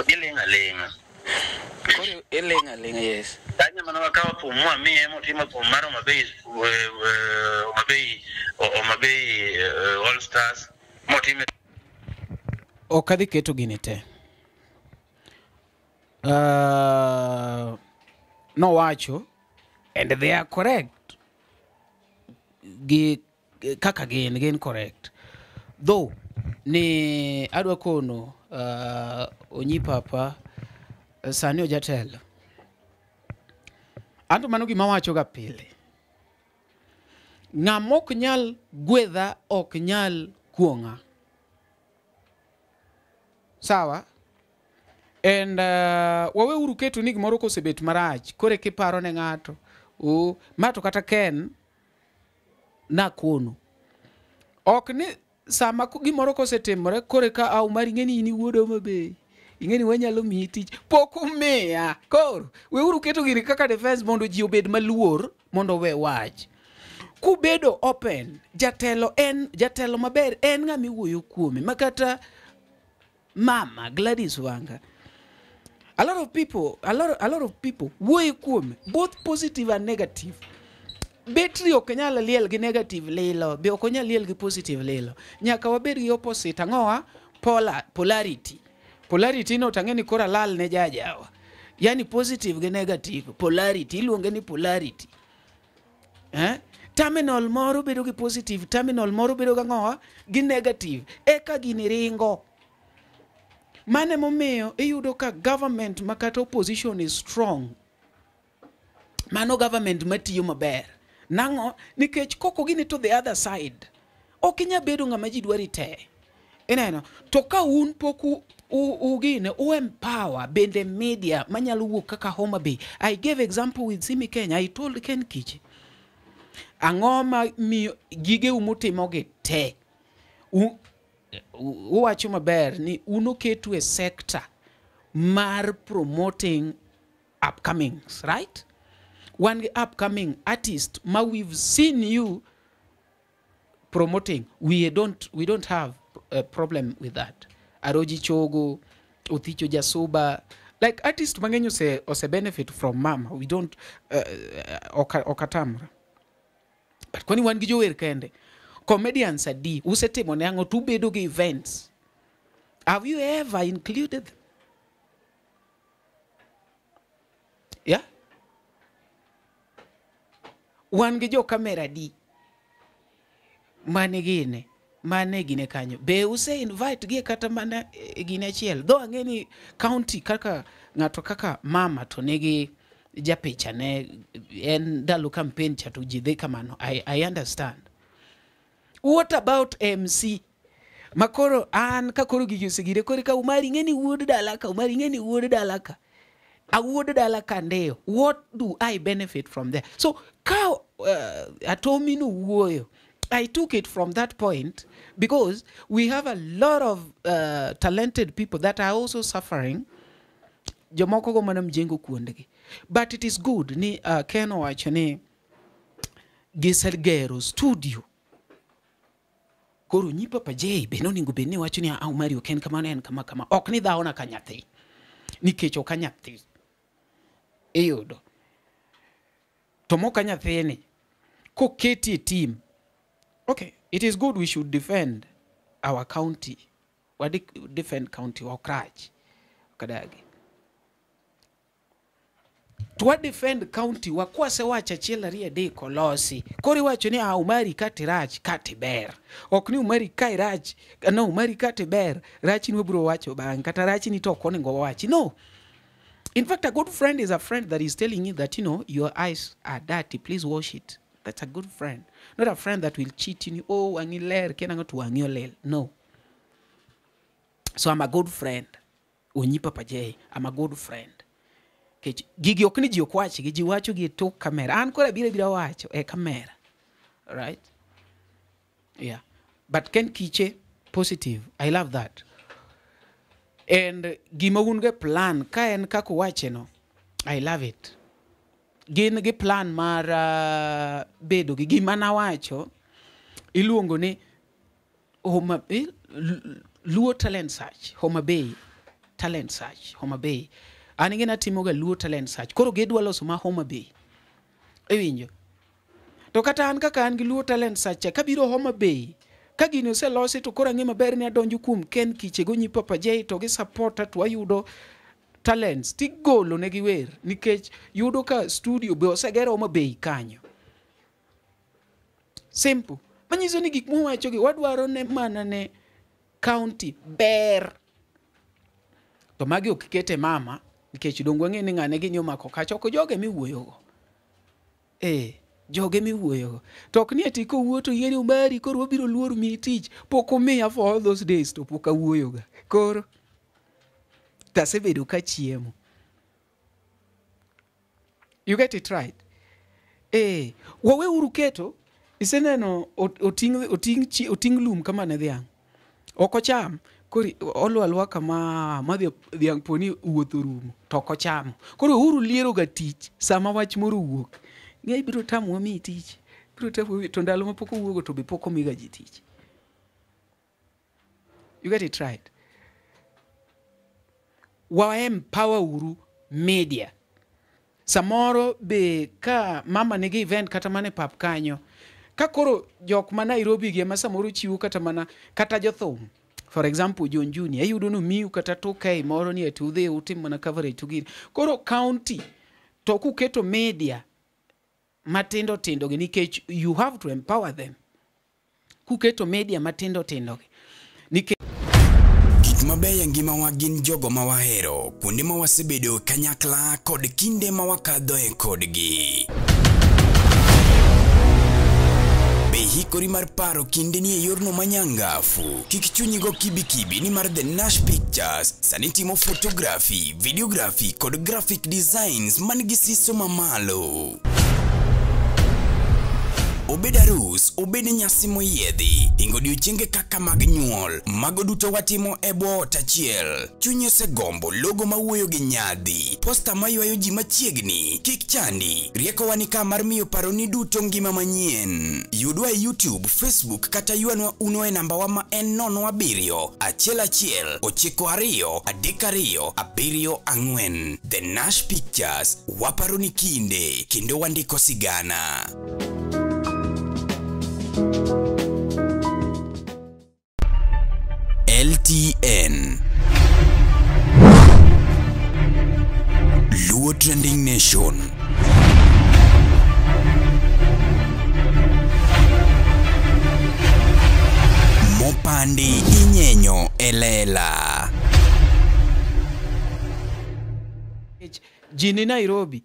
Iling' aling'a. Koro iling' aling'a, yes. Kanyo mane wakawo thum mwamiye motimo thum mar Homa Bay, Homa Bay, Homa Bay All Stars motime. Ok adhi keto gini te. Nowacho and they are correct. Gi kaka gin correct. Though ni adwa kono Onyi Papa sani ojatelo. Anto mano gima wacho ga pile. Ng'ama ok nyal gwedha ok nyal kuong'a. Sawa? And waweuru keto ni gimoro kosebet marach, kore kiparo ne ng'ato. Ma to kata Ken nakono. Ok ni sama gimoro kosetimore kore ka au mari ing'eni in iwuod Homa Bay. Ing'eni wanyalo miyi tich. Pok umiya. Koro weuru keto gini kaka defense mondo ji obed maluor mondo owe wach. Kubedo open, jatelo en jatelo maber en ng'ama iwuoyo kuome makata Mama Gladys Wanga. A lot of people, a lot of people wuoyo kuome, both positive and negative. Betri ok nyal liel gi negative lilo, be ok onyal liel gi positive lilo. Nyaka wabed gi opposite ang'owa? Polarity. Polarity no tang'e ni koro alal ne jajawa. Yani positive gi negative, polarity, iluonge ni polarity. Eh? Terminal moro bedo gi positive, terminal moro bedo gi ang'owa? Gi negative. Eka gini ringo. Mane momiyo iyudo ka government ma kata opposition is strong. Mano government matiyo maber. Nang'o? Nikech koko gini to the other side. Ok inyal bedo ng'ama ji dwari te. Ineno? To ka un pok ugine, u empower bende media manyalo wuok kaka Homa Bay. I gave example with Simi Kenya. I told Ken Kiche. Ang'o ma miyo gige umutimogi te? Uwacho maber ni un oketu e sector mar promoting upcomings, right? Wan gi upcoming artist ma we've seen you promoting. We don't have a problem with that. Aroji Chogo, Othicho Jasuba, like artist mang'eny ose benefit from mama. We don't okatamra. But kwani wan gi jower kende. Comedians adi usetimo ne ang'o tubedo gi events. Have you ever included them? Yeah? Wan gi jo kamera di mane gine kanyo. Be use invite gi kata mana gine achiel. Though ang'e ni county kaka ng'ato kaka mama to nigi japicha ne en ndalo campaign cha to ji dhi kamano. I understand. What about MC? Makoro an ka koro gigi osegire koro ka Umari ng'eni wuod dala ka, Umari ng'eni wuod dala ka. Awuod dala ka ndeyo. What do I benefit from there? So ka Atomi no wuoyo, I took it from that point because we have a lot of talented people that are also suffering. Jomoko go mana mjengo kuondegi. But it is good ni Ken owacho ni gisegero studio. Koro nyi Papa J be nonego bed ni wacho ni ah Mario Ken kamano en kama kama. Ok ni dhaona ka nyathi. Nikech ok nyathi. Iyudo. To moka nyathini koketi e team. Okay, it is good we should defend our county. Wa defend county wa okrach. Kadagi. To wa defend county wa kwasewacho achiel ariyo adek olosi. Koro iwacho ni ah Umari kati rach kati ber. Ok ni Umari ka irach, no Umari kati ber, rach ni wabiro wacho bang' kata rach ni to ok onego wawachi. No. In fact, a good friend is a friend that is telling you that, you know, your eyes are dirty, please wash it. That's a good friend. Not a friend that will cheat you. Oh, wang'i ler, kena ng'ato wang'i olel. No. So I'm a good friend. Onyi Papa J, I'm a good friend. Kech gigi ok ni ji ok wach gi, ji wacho gi e tok kamera. An koro abiro abira wacho e kamera. Right? Yeah. But Ken Kiche, positive. I love that. And gima un go e plan, ka en kaka uwache no, I love it. Gin gi plan mar bedo gi gima nawacho iluongo ni Homa, Luo Talent Search, Homa Bay Talent Search, Homa Bay. An ing'e natimoga Luo Talent Search. Koro gidwa loso ma Homa Bay. Iwinjo? To kata an kaka an gi Luo Talent Search cha, kabiro Homa Bay, ka gini oselosi to koro ang'e maber ni adonjo kuom Ken Kiche go nyi Papa J to gi supporta to wayudo talents tigolo negi wer nikech yudo ka studio be oseger Homa Bay kanyo. Simple. Manyiso ni gik mwawacho gi wadwaro ne mana ne county ber. To magi ok kete mama nikech dong wang'e ni ng'ane gini omako kacha ok joge miwuoyogo. Joge miwuoyogo. To ok ni ati kowuo to yieri Omari koro wabiro luor miyi tich. Pok omiya for all those days to pok awuoyoga. Koro tasebedo ka chiemo. You get it right? Waweuru keto iseneno oting' lum kama ne dhiang'. Ok ocham. Koro olwa alwa kama ma dhiang' poni wuoth orumo to ok ochamo. Koro uru liero ga tich sama wach moro owuok. Ng'e ibiro tamowa miyi tich. Ibiro tamowa to ndalo ma pok owuogo to be pok omiga ji tich. You get it right? Wa empower uru media. Samoro be ka mama nigi event kata mana e pap kanyo, ka koro jok ma Nairobi gi ema samoro chiwo kata mana kata jothum. For example, John Junior, iyudo ni omiu kata 2K moro ni ati udhi utim mana coverage to gini. Koro county to kuketo media matindo tindo gi nikech you have to empower them. Kuketo media matindo tindo gi. Nikech Gik mabeyo e ngimawa gin jogo ma wahero, kuonde ma wasebedo kanyakla kod kinde ma wakadhoe kodgi. Be hikori mar paro kindeni e yorno manyangafu? Kik chunyi go kibikibi nimar The Nash Pictures sani timo photography, videography kod graphic designs man gi siso mamalo. Obed arus, obed nyasi moyiedhi, hingo odiochienge kaka mag nyuol, mago duto watimo e bwo ot achiel. Chunyi osegombo logo mawuoyo gi nyadhi, posta maywayo ji machiegni, kik chandi, riekowa ni ka mar miyo paroni duto ngima manyien. Yudwa e YouTube, Facebook kata ywanwa uno e nambawa ma en 07 11 92 32 74. The Nash Pictures, waparo ni kinde, kendo wandiko sigana. LTN Luo Trending Nation. Mopandi inyenyo elela. Ji ni Nairobi,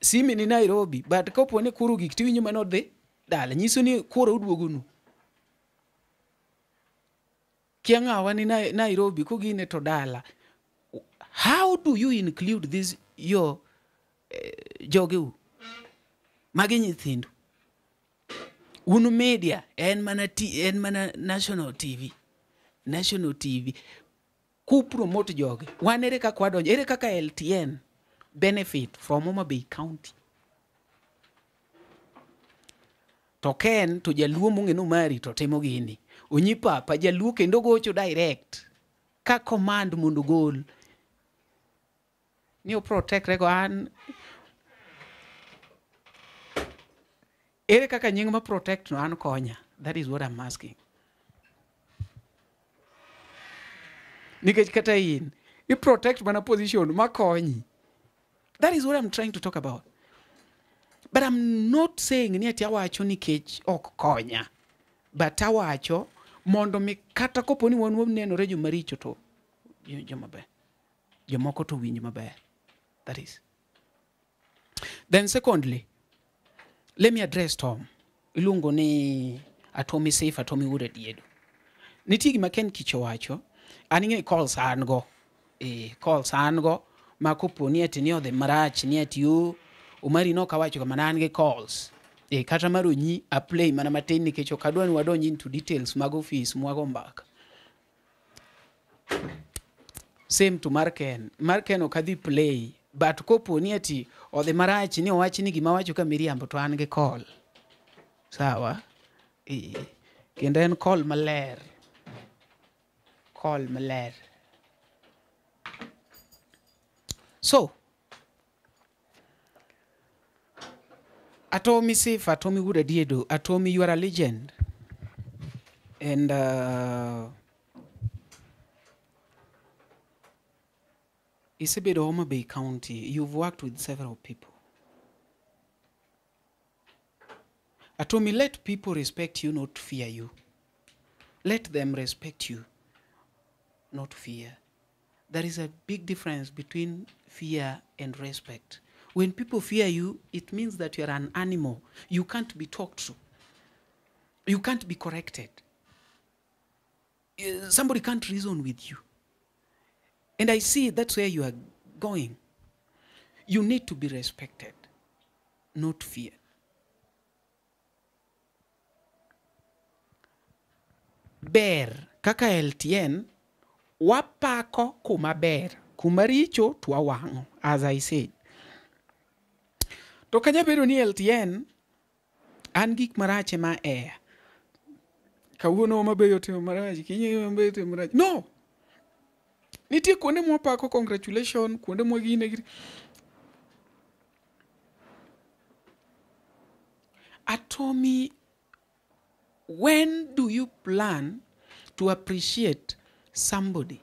simi ni Nairobi, but kopo ni koro gik tiwinjo manodhi dala nyiso ni koro uduogonu. Kia ng'awa ni Nairobi kogine to dala. How do you include this your jogeu? Magi nyithindo. Un media en mana en mana national TV. National TV. Ku promote joge. Wan ere kaka wadonjo, ere kaka LTN benefit from Homa Bay County. To Ken to jaluo mong'e no mari to timo gini. Onyi papa jaluo kendo gocho direct. Ka command mondo gol. Ni o protect rego an. Ere kaka nying ma protect no an konya. That is what I'm asking. Nikech kata in, i protect mana position ma konyi. That is what I'm trying to talk about. But I'm not saying ni ati awacho nikech ok konya. But awacho mondo mi kata kopo ni wan wanenore joma richo to joma ber. Jomoko to winj maber. That is. Then secondly, let me address Tom. Iluongo ni Atomi Safe, Atomi Wuod Diedo. Nitie gima Ken Kicho wacho, an ing'e calls an go. Calls an go ma kopo ni ati ni odhi marach ni ati yo Omari nok awacho kamano an gi calls. Kata mar onyi a play mana matin nikech ok adwa ni wadonj into details mag office mwago mbaka. Same to mar Ken. Mar Ken ok adhi play but kopo ni ati odhi marach ni owach ni gima wacho ka miriambo to an gi call. Sawa? Kendo en call maler. Call maler. So Atomi Sifa, Atomi Wuod Adiedo, Atomi, you are a legend. And isebedo Homa Bay County, you've worked with several people. Atomi, let people respect you, not fear you. Let them respect you, not fear. There is a big difference between fear and respect. When people fear you, it means that you are an animal. You can't be talked to. You can't be corrected. Somebody can't reason with you. And I see that's where you are going. You need to be respected, not feared. Ber kaka LTN wapako kuma ber, kuma richo to wawang'o, as I said. To kanya bedo ni LTN an gik marach ema air. Kawuono Homa Bay otimo marach, kiny Homa Bay otimo marach. No! Nitie kuonde mwapako congratulation, kuonde mwagine giri. Atomi, when do you plan to appreciate somebody?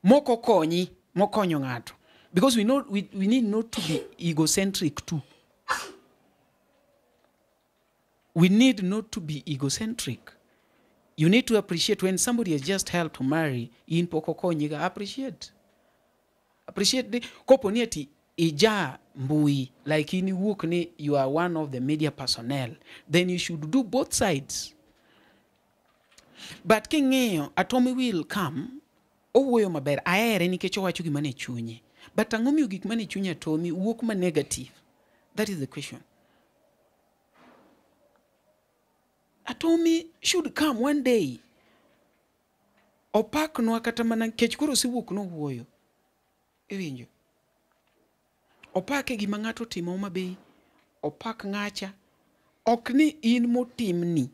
Moko konyi, mokonyo ng'ato. Because we know we need not to be egocentric too. We need not to be egocentric. You need to appreciate when somebody has just helped to marry, in pok okonyiga, appreciate. Appreciate the kopo ni ati ija mbui, like in wuok ni you are one of the media personnel, then you should do both sides. But king'iyo, Atomi will come, owuoyo maber, ahere nikech owacho gima ne chunye. But ang'o miyo gik mane chuny Atomi wuok ma negative? That is the question. Atomi should come one day. Opaknwa kata mana nikech koro osewuok nowuoyo. Iwinjo? Opake gima ng'ato otimo Homa Bay, opak ng'acha. Ok ni in motimni.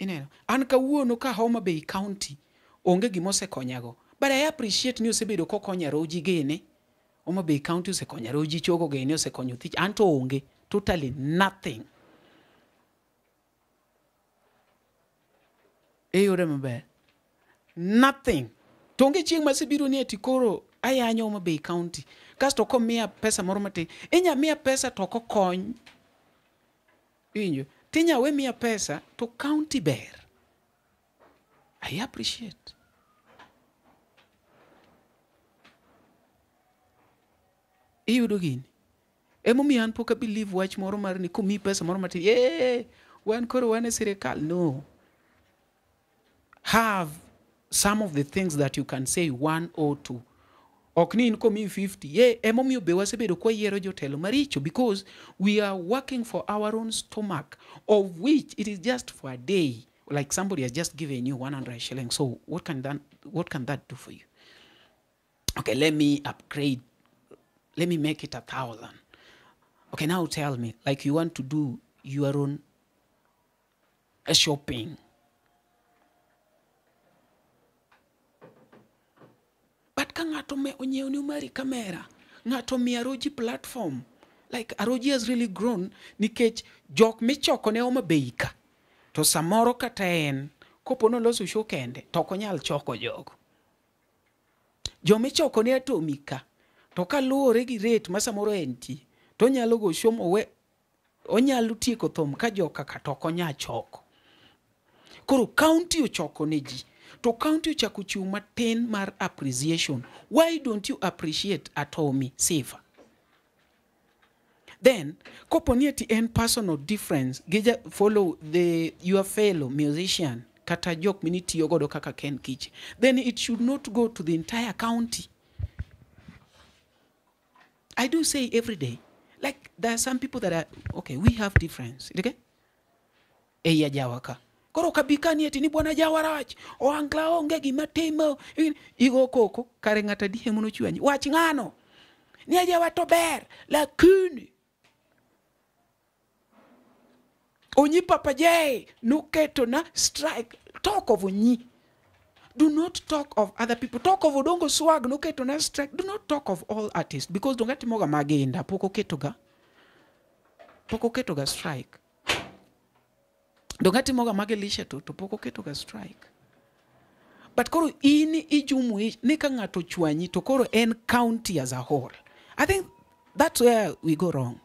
Ineno? An kawuono ka Homa Bay County onge gima osekonyago. But I appreciate ni osebedo kokonyo Aroji gene. Homa Bay County osekonyo Aroji chogo gene, osekonyo Thich. An to onge. Totally nothing. Iyude maber. Nothing. To onge chieng' masebiro ni ati koro ayanyo Homa Bay County. Kasto komiya pesa moro matin. Inya miya pesa to ok okony. Iwinjo? Tinya we miya pesa to county ber. I appreciate. Iyudo gini. Emomiyo an pok a believe wach moro mar ni komiyi pesa moro matin, "Yee, wan koro wan e sirikal." No. Have some of the things that you can say 1 or 2. Ok ni in komiyi 50. Ye, emomiyo be wasebedo kwayiero jotelo maricho, because we are working for our own stomach, of which it is just for a day. Like somebody has just given you 100 shillings. So what can that do for you? Okay, let me upgrade. Let me make it 1,000. Okay, now tell me, like you want to do your own shopping. But ka ng'ato me onyiewo ni mari kamera, ng'ato mi Aroji platform. Like Aroji has really grown nikech jok michoko ne Homa Bay ka. To samoro kata en kopo noloso show kende to ok onyal choko jogo. Jomichoko ne Atomi ka, to kaluwore gi rate ma samoro entie, to onyalo go show mowe, onyalo tieko thum ka joka ka to ok onyal choko. Koro county ochoko ne ji. To county ochako chiwo matin mar appreciation. Why don't you appreciate Atomi Sifa? Then, kopo ni ati en personal difference, gija follow the your fellow musician, kata jok minitiyo godo kaka Ken Kiche, then it should not go to the entire county. I do say every day, like there are some people that are, okay, we have difference, okay? Eya jawaka. Koro kabikani eti ni bwana jawarach, oangla onge gima timo, igo koko, kare ng'ata dihe mono chwanyi. Wach ng'ano, ni ajawa to ber, lakini Onyi Papa J nuketo na strike. Talk of Onyi. Do not talk of other people. Talk of Odongo Swag noketo na strike. Do not talk of all artists because donge timoga magenda pok oketoga. Pok oketoga strike. Donge timoga magelisha to pok oketoga strike. But koro in ijumuish ni ka ng'ato chwanyi to koro en county as a whole. I think that's where we go wrong.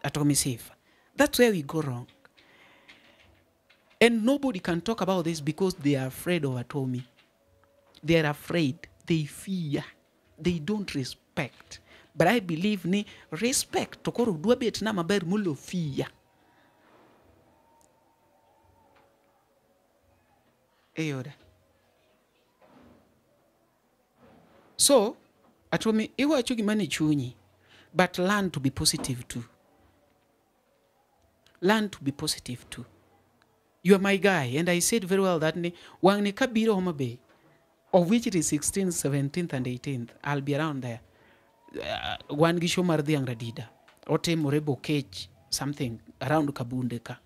Atomi Sifa. That's where we go wrong. And nobody can talk about this because they are afraid of Atomi. They are afraid. They fear. They don't respect. But I believe ni respect. To koro dwa bet na maber mulo fear. Eyoda. So, Atomi, iwacho gima ni chunyi, but learn to be positive too. Learn to be positive too. You are my guy, and I said very well that ni wangni kabiro Homa Bay, of which it is 16th, 17th, and 18th. I'll be around there. Wan gi show mar dhiang' Radida. Otimore Bokech, something around Kabunde ka.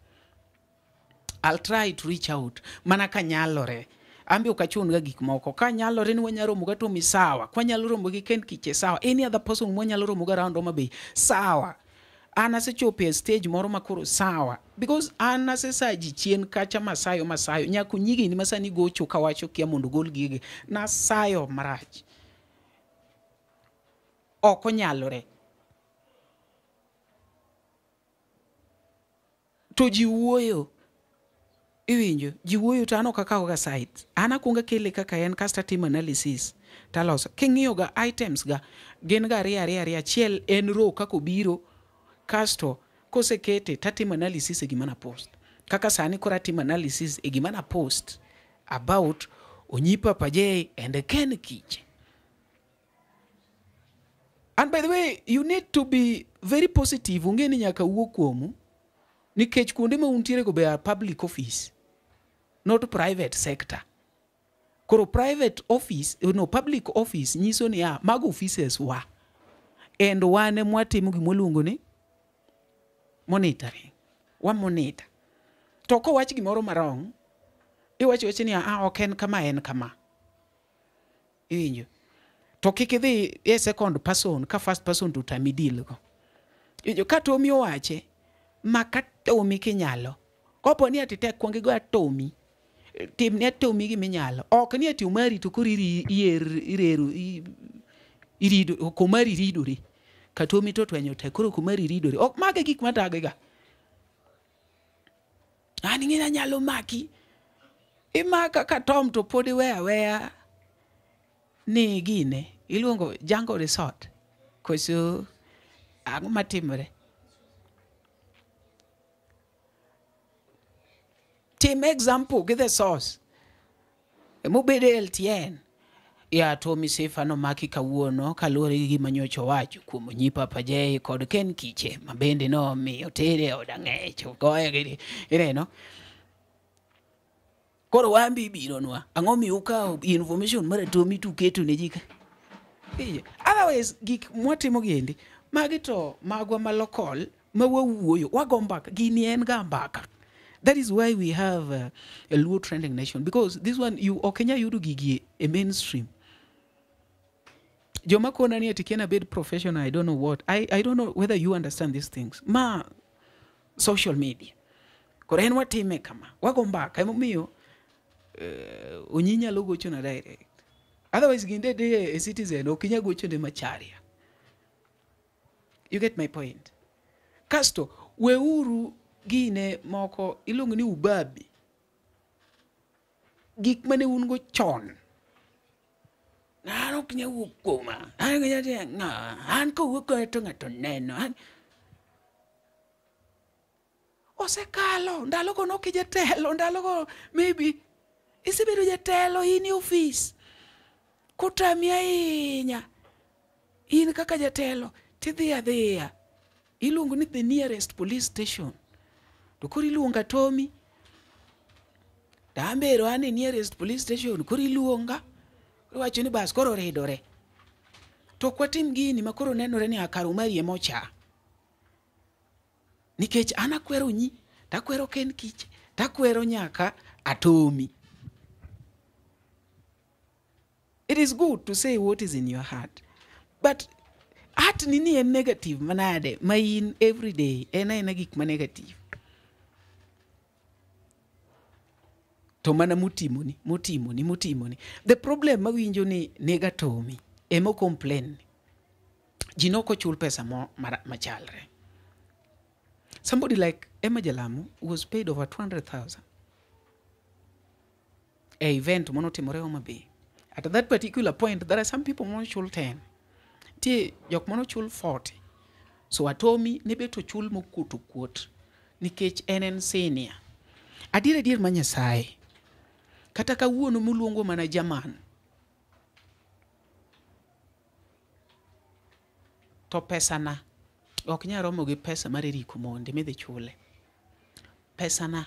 I'll try to reach out. Mana ka nyalore. Ambi ok achun ga gik moko. Ka nyalore ni wanyalo romo ga Tomi sawa. Kwa nyalo romo gi Ken Kiche sawa. Any other person mwanyalo romo ga around Homa Bay sawa. An asechopo e stage moro makoro sawa. Because an asesaji chien kacha masayo masayo. Nyako nyigi ni masani gocho kawacho kia mondo gol gige. Nasayo marach. Ok onyalore. To ji wuoyo. Iwinjo, ji wuoyo to an ok akaw ga sides. An akwongo akele kaka en kasto atimo analysis taloso. King'iyo ga items ga, gin ga ariyo ariyo ariyo. Achiel en row kaka obiro, kasto kosekete tatimo analysis e gima na post. Kaka sani koro atimo analysis e gima na post about Onyi Papa J and Ken Kiche. And by the way, you need to be very positive. Ung'e ni nyaka wuo kuomu. Nikech kuonde ma untiere go be are public office, not private sector. Koro private office, no, public office nyiso ni ya, mago offices wa. And wan ema watimo gima waluongo ni monitoring. Wa monitor. To kowach gimoro marong, iwacho wacho ni ah, ok en kama, en kama. Iwinjo. To kik idhi e second person, ka first person to tami deal go. Iwinjo, ka Tomi owache, maka Tomi kinyalo. Kopo ni ati tek kuong igo Atomi. Tim ne Atomi giminyalo. Ok ni ati Omari to koro ireru irido, ok Omari ridore. Ka Tomi to twenyo tek, koro ok Omari ridore. Ok mago e gik matage ga. An ing'e ni anyalo maki. Imaka ka Tom to pod iweyo aweya ni gine. Iluongo Jungle Resort. Koso ang'o matimore? Tim example gi the source. Mobede LTN. Ya Tomi Sifa nomaki kawuono kaluwore gi gima nyocha owacho kuom Onyi Papa J kod Ken Kiche ma bende nomiyo tere e od ang'ech ogoye gi ineno. Koro wambi ibironwa. Ang'o miyo ukawo information mar Atomi to uketo ne ji ka? Otherwise gik mwatimo gi endi magi to magwa ma local ma wawuoyo wago mbaka gini en ga mbaka. That is why we have a Luo Trending Nation, because this one you ok inyal yudo gigi e mainstream. Joma kona ni ati kiana bed professional, I don't know what. I don't know whether you understand these things. Ma social media. Koro en watime kama. Wago mbaka emomiyo Onyi nyalo gocho na direct. Otherwise ginde de e Citizen ok inyal gocho ne Macharia. You get my point. Kasto weuru gine moko iluongo ni ubabi. Gik mane un go chon. An ok nyal wuok kuoma. An ok nyal timo ang'o. An kowuok koda to ng'ato neno. An osekalo ndalogo nok ijatelo ndalogo maybe isebedo jatelo in e ofis kotami ahinya in kaka jatelo tidhi adhiya iluongo ni the nearest police station to koro iluongo Atomi to an be ero an e nearest police station koro iluonga iwacho ni bas koro oridore to ok watim gini ma koro nenore ni kar Omari ema ocha nikech an akwero Onyi takwero Ken Kiche takwero nyaka Atomi. It is good to say what is in your heart. But heart ni ni en negative manade ma in every day en aena gik ma negative. To mana mutimoni, mutimoni, mutimoni. The problem mawinjo ni nega Tommy emo complain. Ji nok ochul pesa mo machalre. Somebody like Emma Jalamo was paid over 200,000. E event manotimore Homa Bay. At that particular point, there are some people manochul 10. Tie jok manochul 40. So Atomi ne bet ochul mokuot okuot nikech en en senior. Adier adier ma Nyasaye. Kata kawuono muluongo mana Jaman. To pesana ok nyal romo gi pesa mar Eric Omondi midhi chule. Pesana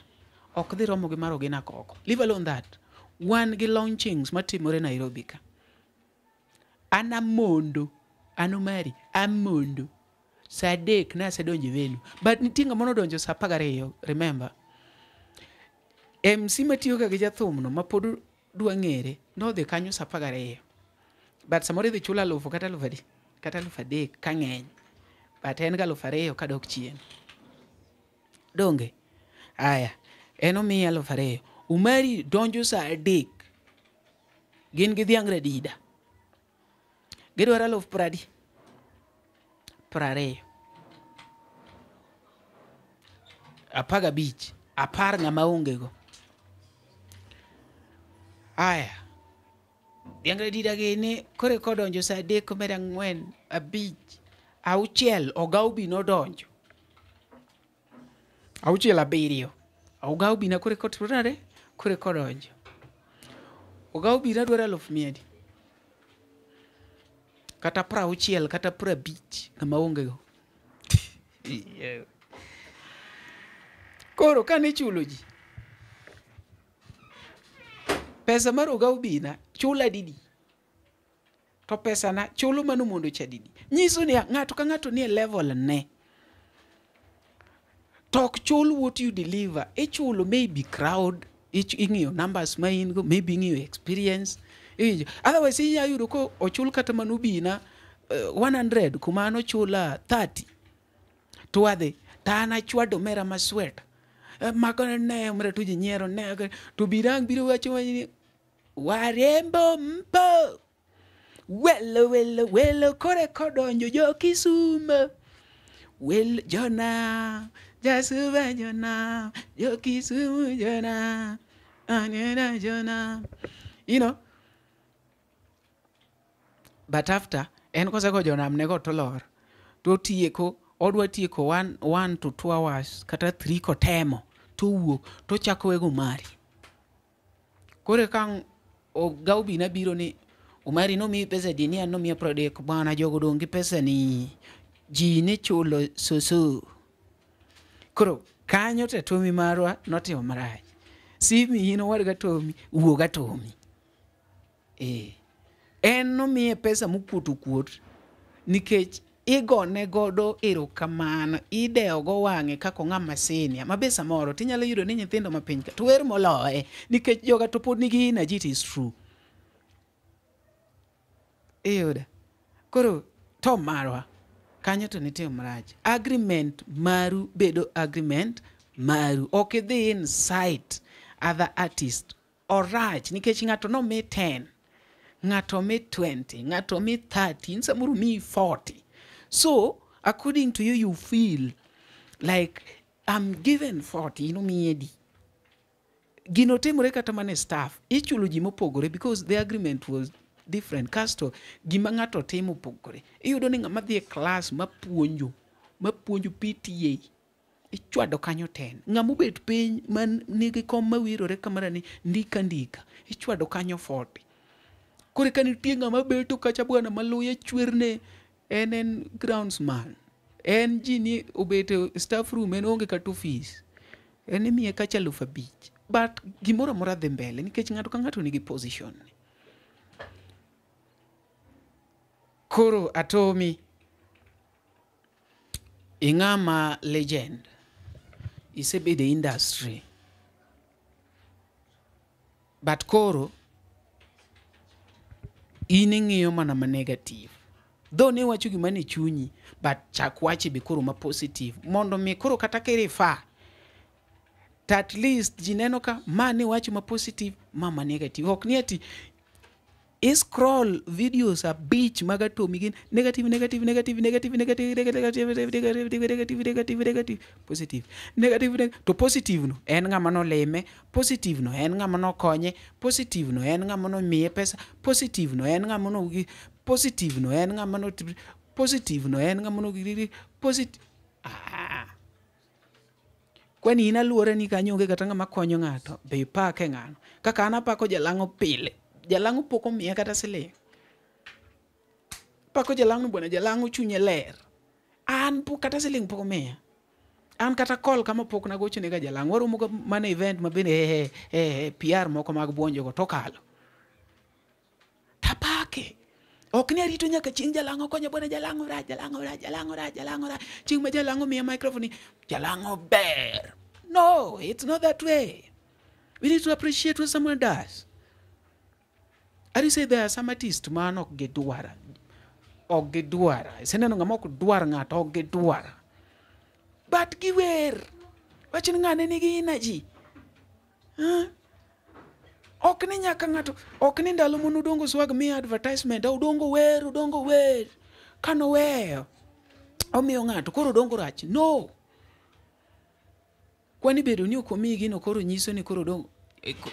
ok dhi romo gi mar Ogina Koko. Leave alone that. Wan gi launchings matimore Nairobi ka. An amondo, an Omari, amondo. Sa 3 nasedonjo e venue. But nitie ng'ama nodonjo sa 12, remember. MC matiyo ga gi jathumno mapod dwa ng'ere nodhi kanyo sa 12. But samoro idhi chul 1000 kata 1000 kata 3000 ka ng'eny. But en ga 2000 kadok chien. Donge? Aya, en omiye 2000. Umari donjo sa 3. Gin gi dhiang' radida. Gidwaro 20,000 20. 15, 10 ng'ama onge go. Aya. Dhiang' radida gini kore kodonjo sa 3 komedo 4, 5, 6 Ogaubi nodonjo. 6 7. Ogaubi na kore kotrore kore kodonjo. Ogaubi na dwaro 100,000. Kata 60 kata 50 ng'ama onge go. Koro kane ichulo ji pesa mar Ogaubi na chula didi. To pesa na chulo mano mondo cha didi. Nyiso ni ng'ato ka ng'ato nie level ne. Tok chul what you deliver. Ichulo maybe crowd, ing'iyo numbers ma in go, maybe ing'iyo experience. Otherwise inya yudo ko ochul kata manubina 100 kuma an ochula 30. To wadhi to an achwado mera ma sweat. Mako ne omera to ji nyiero ne to birang biro wacho ni warembo mpo. Welo welo welo kore kodonjo jo Kisumu. Welo jona jasuba jona jo Kisumu jona anena jona. You know. But after en kosego jonam nego to lor. To tieko odwa tieko 1 to 2 hours kata 3 kotemo to wuok to chako wego Omari. Kore kan Ogaubi na biro ni Omari nomiyi pesa di ni an nomiya 30 bwana jogo dong' gi pesa ni ji ne chulo soso. Koro kanyo to Tomi marwa notimo marach. Simi in owadga Tomi wuog Atomi. En nomiye pesa mokuot okuot nikech igone godo erokamano, idewo go wang'e kaka ng'ama senior. Ma be samoro tinyalo yudo ni nyithindo ma piny ka to wer moloye nikech joga to pod nigi energy, it is true. Iyudo. Koro Tom marwa kanyo to nitie marach. Agreement maru bedo agreement maru. Ok idhi incite other artist. Orach nikech ng'ato nomi 10, ng'ato mi 20, ng'ato mi 30, samoro mi 40. So according to you, you feel like I'm given 40, ino miye. Gino timore kata mana staff, ichulo ji mopogore because the agreement was different. Kasto gima ng'ato timo opogore. Iyudo ni ng'ama dhi e class mapuonjo, mapuonjo PTA, ichwado kanyo 10. Ng'ama obet piny man nigi kom mawirore kamara ni ndika ndika, ichwado kanyo 40. Koro ka nitie ng'ama beto kacha bwana maluya chwerne, en groundsman. En ji ni obet e staff room, en onge kata office. En imiye kacha 5,000. But gimoro amora dhi mbele nikech ng'ato ka ng'ato nigi position. Koro Atomi, ing'ama legend. Isebedo e industry. But koro In ing'iyo mana ma negative. Though ne iwacho gima ni chunyi, but chak wache be koro ma positive. Mondo mi koro kata kirifa, to at least ji neno ka ma ne wacho ma positive, ma ma negative. Ok ni ati i scroll videos abich mag Atomy gin negative, negative, negative, negative, negative, negative, negative, negative, negative, negative, negative, positive, negative, to positive no en ng'ama nolime, positive no en ng'ama nokonye, positive no en ng'ama nomiye pesa, positive no en ng'ama no positive no en ng'ama no positive no en ng'ama no positive. Ah. Kwani in aluora ni kanyo onge kata ng'ama konyo ng'ato, be ipake ng'ano. Kaka an apako jalang'o pile. Jalang'o pok omiya kata siling. Pako jalang'o bwana, jalang'o chunye ler. An pok kata siling pok omiya. An kata call kama pok nagocho ne ga jalang'o. Waromo ga mana event ma bende PR moko mag buonjo go tokalo. Tapake. Ok ni arito nyaka chieng' jalang'o konya bwana, jalang'o rach, jalang'o rach, jalang'o rach, jalang'o rach. Chieng' ma jalang'o miya microphone ni jalang'o ber. No, it's not that way. We need to appreciate what someone does. I say there are some artists man ok gidwara. Ok gidwara. Iseneno ng'ama ok dwar ng'ato ok gidwara. But giwer. Wach ni ng'ane nigi energy. Huh? Ok ni nyaka ng'ato, ok ni ndalo mono Odongo Swag miyo advertisement, Odongo wer, Odongo wer. Kanoweyo, omiyo ng'ato, koro Odongo rach. No. Kwani bedo ni ok omiyi gino koro nyiso ni koro Odongo,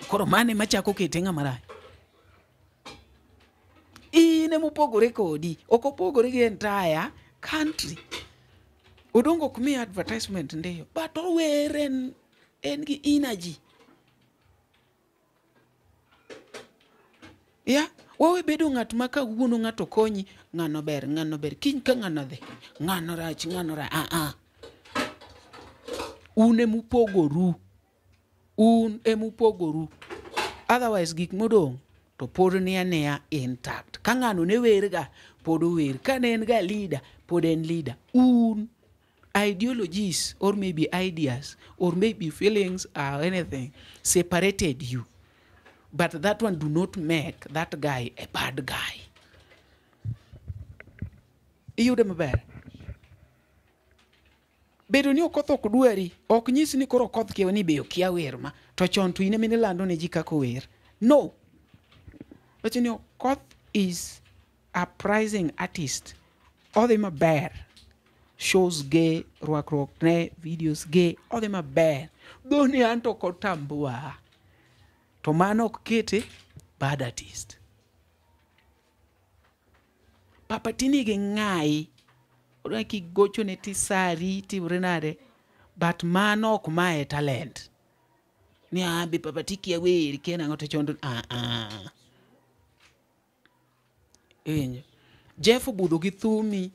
koro mane machako kete ng'ama rach. In emopogore kodi, ok opogore gi entire country. Odongo ok miyi advertisement ndiyo, but ower en gi energy. Yeah, wawe bedo ng'at ma kawuono ng'ato konyi, ng'ano ber, ng'ano ber, kiny ka ng'ano dhi, ng'ano rach, ng'ano rach, ah ah. Un emupogoru. Un emupogoru. Otherwise gik modong' to pod ni anea intact. Ka ng'ano ne wer ga, pod ower. Ka ne en ga leader, pod en leader. Un ideologies or maybe ideas or maybe feelings or anything separated you. But that one do not make that guy a bad guy. Iyude maber. Bedo ni Okoth ok dwari, ok nyis ni koro Okoth kiewa ni be okia wer ma, to chon to in ema nilando ne ji kaka ower. No. Wacho ni Okoth is a uprising artist. Odhi maber. Shows ge, rwakruok ne, videos ge, odhi maber. Dho ni an to ok otambua. To mano ok kete bad artist. Papa Tini gi ng'ayi. Odwa kigochone tisari, timre nade. But mano ok mae talent. Ni be Papa Ti kia wer, kia nang'o to chon to ah ah. Iwinjo? Jeff obudho gi thumi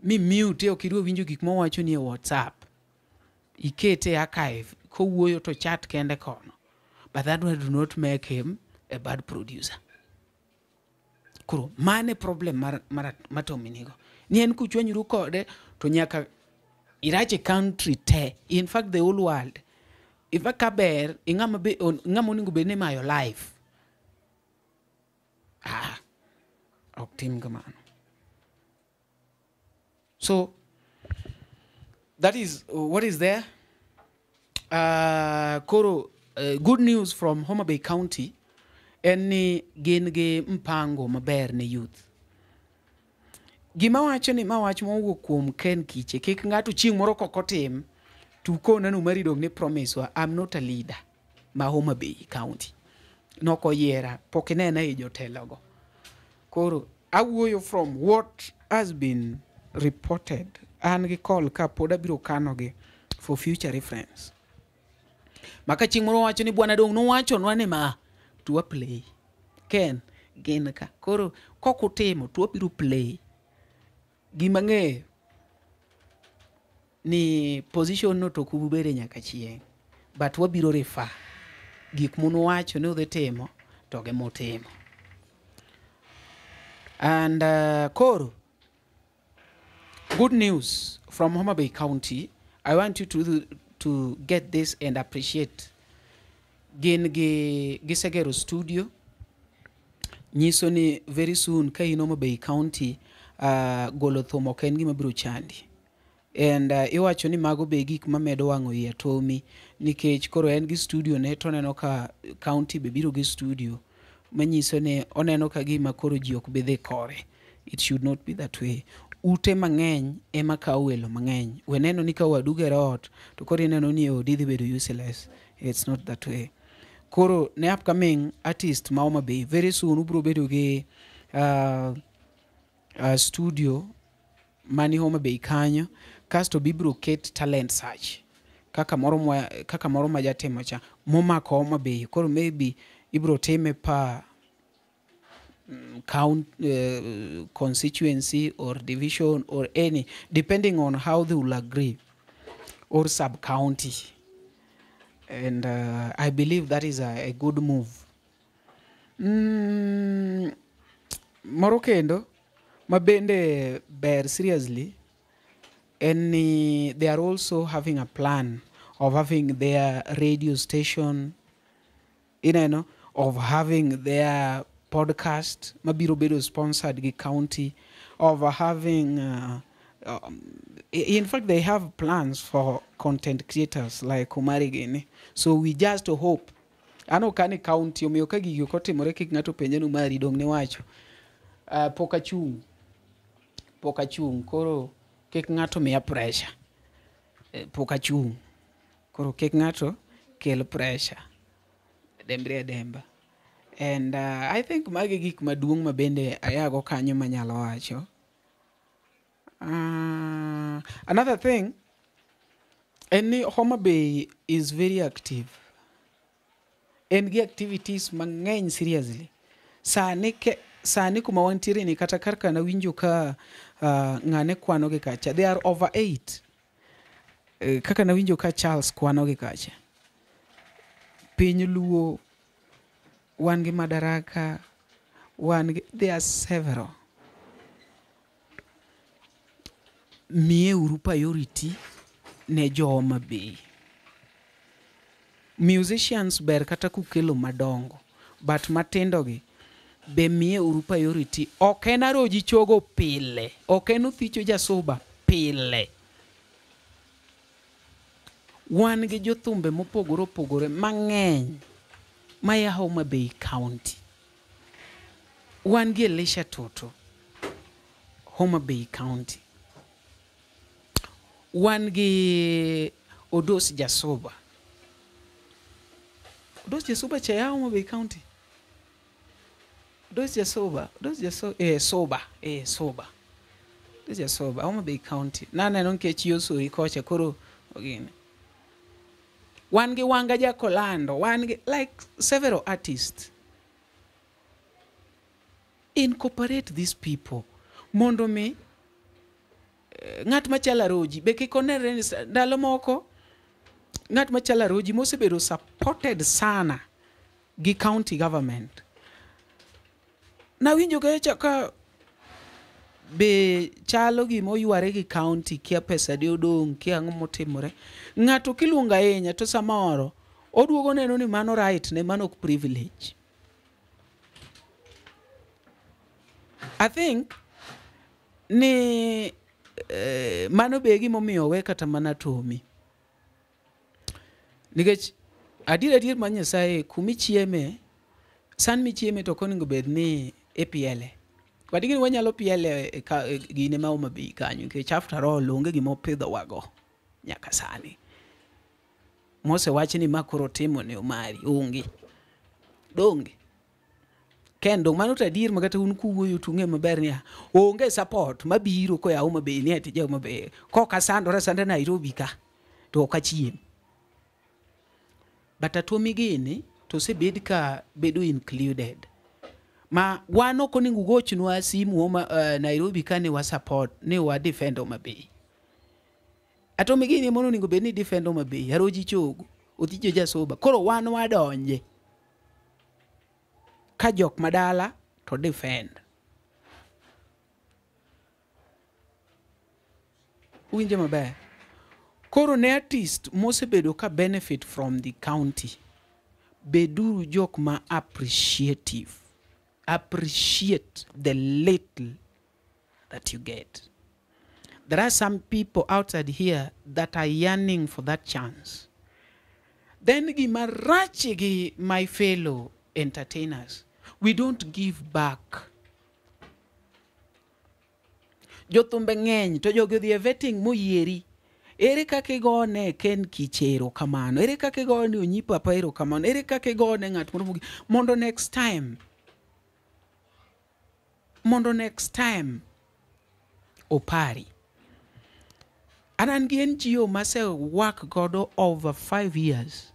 mi mute ok idwa winjo gik mowacho ni e WhatsApp. Ikete e archive, kowuoyo to chat kende kono. But that one do not make him a bad producer. Koro, mane problem mar Tommy nigo. Ni en kuchwanyuru kode to nyaka irache country te. In fact, the whole world. In fact, kaber, ing'ama be, ng'ama onego bed ni mayo life. Ah, ok tim kamano. So, that is what is there. Koro, good news from Homa Bay County en ni gin gi mpango maber ne youth. Gima wacho ni ma wach mowuok kuom Ken Kiche, kik ng'ato chieng' moro kok otim, to ukona ni Umari dong' ni promise wa, I'm not a leader ma Homa Bay County. Nok oyiera, pok inena e jotelogo. Koro, awuoyo from what has been reported. An gi call ka pod abiro kanogi for future reference. Maka chieng' moro wacho ni bwana dong' nowachonwa ni ma, to wa play. Ken, gin ka. Koro, kok utimo, to wabiro play. Gima ng'eyo ni position no to ok ubede nyaka chieng'. But wabiro refer gik munuwacho ni udhi timo to gi mutimo. And koro, good news from Homa Bay County. I want you to get this and appreciate. Gin gi gisegero studio. Nyiso ni very soon ka in Homa Bay County, golo thum ok en gima biro chandi. And iwacho ni mago be gik mamedo wang'o i Atomi nikech koro en gi studio ne to oneno ka county be biro gi studio manyiso ni oneno ka gima koro ji ok bi dhi kore. It should not be that way. Ute mang'eny ema kawo welo mang'eny. We neno ni ka wadu gero ot to koro ineno ni odi dhi bedo useless. It's not that way. Koro ne upcoming artist ma Homa Bay, very soon ubiro bedo gi studio mani Homa Bay kanyo, kasto bibiro ket talent search kaka moro ma jatimo cha momako Homa Bay. Koro maybe ibiro time pa count, constituency or division or any, depending on how they will agree, or sub county. And I believe that is a good move. Moro kendo ma bende ber seriously en ni they are also having a plan of having their radio station, ineno, of having their podcast mabiro bedo sponsored gi county, of having in fact they have plans for content creators like Omari gini. So we just hope ano kani county omiyo ka gigi ok otimore kik ng'ato penje ni Omari dong' ne wacho. Pok achung', pok achung', koro kik ng'ato miya pressure. Pok achung', koro kik ng'ato kel pressure. Dembre ademba. And I think magi gik maduong' ma bende ayago kanyo manyalo wacho. Another thing, en ni Homa Bay is very active. En gi activities mang'eny seriously. Sani kuma wantiere ni kata kar nawinjo ka ng'ane kwano gi kacha. They are over 8. Kaka nawinjo ka Charles kwano gi kacha. Piny Luo, wan gi Madaraka, wan gi, there are several. Miye uru priority ne jo Homa Bay. Musicians ber kata kukelo madongo, but matindo gi be miye uru priority. Ok en Aroji Chogo pile, ok en Othicho Jasuba pile. Wan gi jothumbe mopogore opogore mang'eny maya Homa Bay County. Wan gi Elisha Toto, Homa Bay County. Wan gi Odos Jasuba. Odos Jasuba cha ya Homa Bay County. Odos Jasuba, Odos Jasuba, Soba, Soba. Odos Jasuba, Homa Bay County. Naneno nikech yosori kocha koro ogine. Wan gi Wanga Jakolando, wan gi like several artists. Incorporate these people. Mondo mi ng'at machalo Aroji be kik onere ni ndalo moko ng'at machalo Aroji mosebedo supported sana gi county government. Nawinjo kacha ka be chalo gima oyware gi county kia pesa de odong' kia ang'o motimore. Ng'ato kiluongo ahinya to samoro oduogo neno ni mano right ne, mano ok privilege. I think ni mano be gimomiyo owe kata mana Tomi. Nikech adier adier mar Nyasaye kumichieme, san michieme to ok onego bed ni ipiele. Wadigini wanyalo piele e gine ma Homa Bay kanyo nikech after all onge gima opidhowago nyaka sani. Mosewach ni ma koro timo ne Omari onge. Donge. Kendo mano to adier ma kata un kuwuoyo to ung'e maber niya onge support mabiro koa Homa Bay ni ati ja Homa Bay. Kok asandora asanda Nairobi ka to ok achiem. But Atomi gini to osebed ka bedo included. Ma wan ok onego ugochnwa simu Homa, Nairobi ka ni wa support ni wa defend Homa Bay. Atomi gini mono onego bed ni defend Homa Bay, Aroji Chogo, Othicho Jasuba. Koro wan wadonje. Ka jok madala to defend. Uwinjo maber? Koro ne artist mosebedo ka benefit from the county, beduru jok ma appreciative. Appreciate the little that you get. There are some people outside here that are yearning for that chance. Then gima rach gi my fellow entertainers, we don't give back. Jothumbe ng'eny to jogi odhi e vetting moyieri. Ere kaka igone Ken Kiche erokamano? Ere kaka igone Onyi Papa erokamano? Ere kaka igone ng'at moro mogi? Mondo next time opari. An an gi NGO mase work godo over 5 years.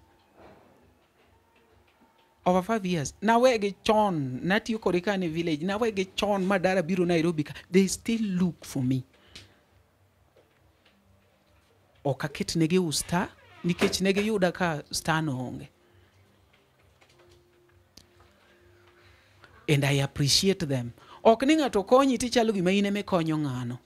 Over 5 years. Nawegi chon, natiyo kode ka an e village, nawegi chon ma dara biro Nairobi ka. They still look for me. Ok aket negi usta nikech ne giyuda ka star no onge. And I appreciate them. Ok ni ng'ato konyi tichalo gima in ema ikonyo ng'ano.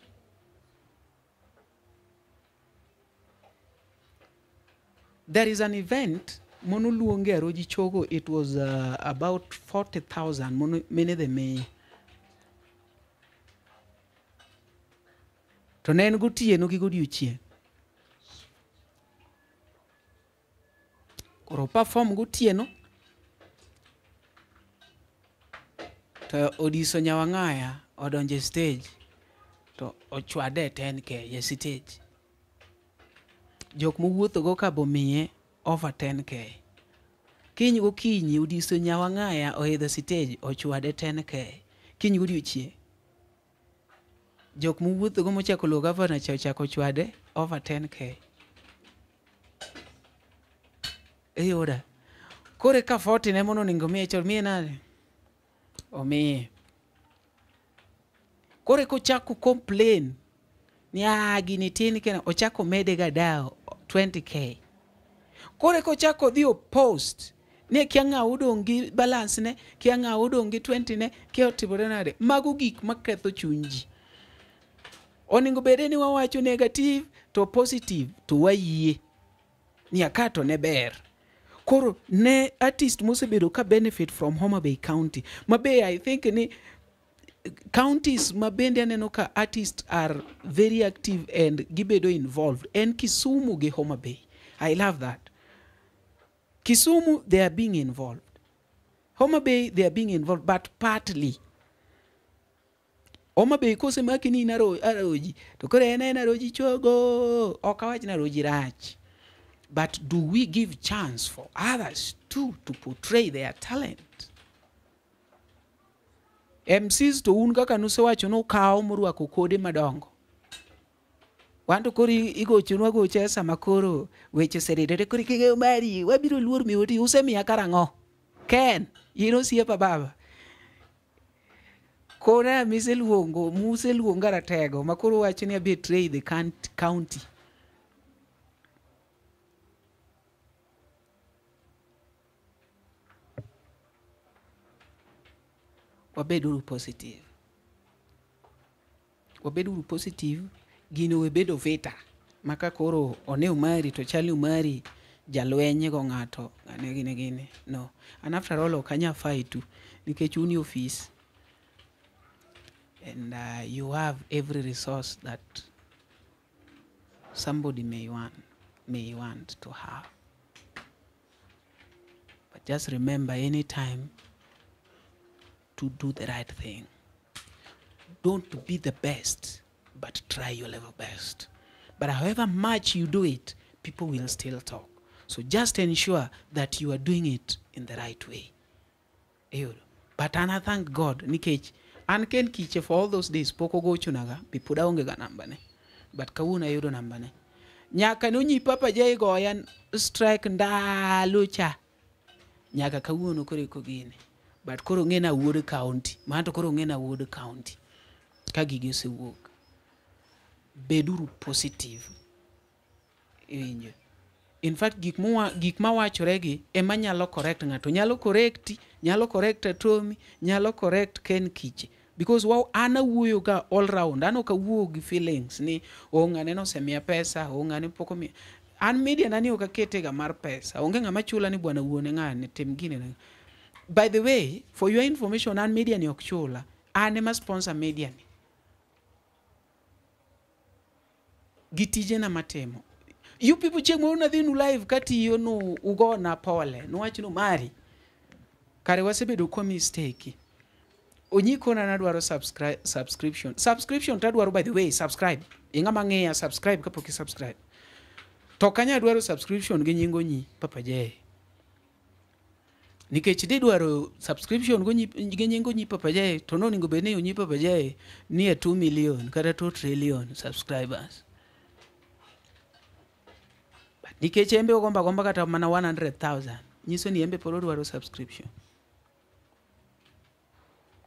There is an event monoluonge Aroji Chogo. It was about 40,000 mono mine the mayor. To ne en gotieno gi godiochieng'. Koro perform gotieno to Odiso Nyawang'aya odonjo e stage to ochwade 10K e stage. Jok mowuothogo ka bomiye over 10K. Kiny gokinyi Odiso Nyawang'aya oidho stage ochwade 10K. Kiny godiochieng'. Jok mowuothogo mochako luwo gavana cha ochako chwade over 10K. Iyuda. Koro ka 40 ne mono onego miye chon miye nade? Omiye. Koro eka ochako complain ni ah gini tin kendo ochako mede ga dawo 20K. Koro eka ochako dhi o post ni kia ng'a odong' gi balance ne, kia ng'a odong' gi 20 ne, kia otimore nade. Mago gik maketho chuny ji. Onego bede ni wawacho negative to positive to wayie. Ni aka to ne ber. Koro ne artist mosebedo ka benefit from Homa Bay County. Ma be I think ni counties ma bende aneno ka artists are very active and gibedo involved en Kisumu gi Homa Bay. I love that. Kisumu, they are being involved. Homa Bay, they are being involved, but partly. Homa Bay kosemaki ni in Aroji, to koro en en Aroji chogo, ok awach ni Aroji rach. But do we give chance for others too to portray their talent? MCs to un kaka nusewacho nukawo morwako kode madongo. Wan to koro igochonwa gocha sama koro weche oseridore koro iking'eyo mari wabiro luor miwoti usemiya karang'o? Ken, in osiepa baba. Kona miseluongo museluonga ratego ma koro wacho ni abetray the county. Wabeduru positive. Wabeduru positive, gino we bedo vita. Maka koro one Umari to chal ni Umari jalweny go ng'ato ng'ane gine gine. No. And after all ok anya fight u nikech un e office. And you have every resource that somebody may want to have. But just remember, anytime to do the right thing. Don't be the best, but try your level best. But however much you do it, people will still talk. So just ensure that you are doing it in the right way. Iyudo. But an I thank God nikech an Ken Kiche for all those days pok ogochonaga be pod aonge ga namba ne. But kawuono ayudo namba ne. Nyaka nonyi Papa J goya strike ndalo cha. Nyaka kawuono koro eko gini. But koro ng'e na wuod county. Mano to koro ng'e na wuod county. Ka gigi osewuok. Beduru positive. Iwinjo. In fact, gik mawachore gi ema nyalo correct ng'ato. Nyalo correct, nyalo correct Atomi, nyalo correct Ken Kiche. Because wa an awuoyo ga all round. An ok awuo gi feelings ni oh ng'ane nosemiya pesa, oh ng'ane pok omiya. An media na ni ok akete ga mar pesa. Onge ng'ama chula ni bwana wuone ng'ane tim gini. By the way, for your information, an media ni ok chula. An ema sponsor media ni. Gi tijena matimo. You people chieng' moro nadhinu live katiyo nu ugona pole. Nuwach nu mari. Kare wasebedo kwa mistake. Onyikona nadwaro subscription. Subscription tadwaro, by the way, subscribe. Ing'ama ng'eya subscribe kapok i subscribe. To kanya dwaro subscription gi nying Onyi Papa J. Nikech didwaro subscription gi nying Onyi Papa J to nonego bed ni Onyi Papa J ni e 2 million kata 2 trillion subscribers. But nikech embe ogomba gomba kata mana 100,000 nyiso ni embe pod odwaro subscription.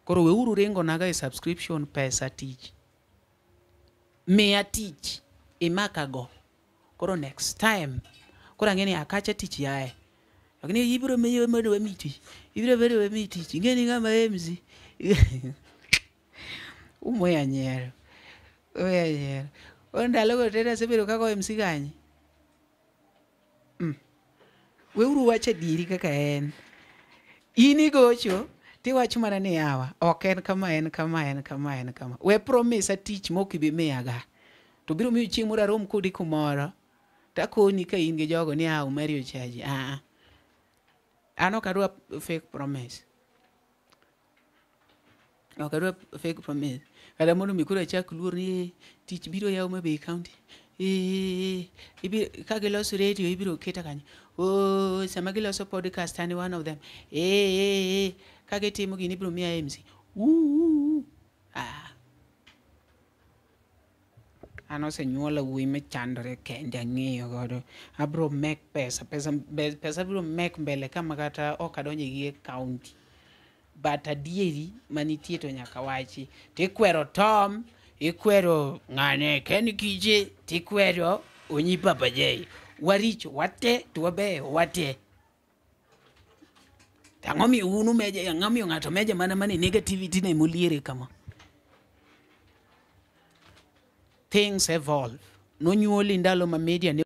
Koro weuru ringo naga e subscription pesa tich. Miya tich imakago. Koro next time koro ang'e ni akacha tich yae. Lakini ibiro miyo medo we tich. Ibiro bedo we tich. Ing'e ni ng'ama MC. Umoya nyiero. Umoya nyiero. Koro ndalogo te asebedo kago MC kanye. Weuru wach adieri kaka en. In igocho tiwacho mana ni yawa ok en kama en kama en kama en kama. We promise tich mok ibi miyaga. To biro miyo chieng' moro arom kodi kumoro. Takoni ka in gi jogo ni ah Omari ochaji. Ah. An ok adwa fake promise. Ok adwa fake promise. Kata mondo mi koro achak luor ni tich biro yaw Homa Bay County. Ka giloso radio ibiro keta kanyo. Oh, sama giloso podcast an one of them. Ka gitimo gini ibiro miya MC. Ah. An osenyuola wuoyi machandore kende ang'iyo godo. Abro make pesa, pesa biro make mbele kama kata ok adonjo gi e county. But adieri manitie to nyaka wachi. Tikwero Tom, ikwero ng'ane Ken Kije, tikwero Onyi Papa J. Waricho wate to wabeyo wate. Ang'o miyo un umeje, ang'o miyo ng'ato meje mana mane negativity ne moliere kama. Things evolve. Nonyuoli ndalo ma media ne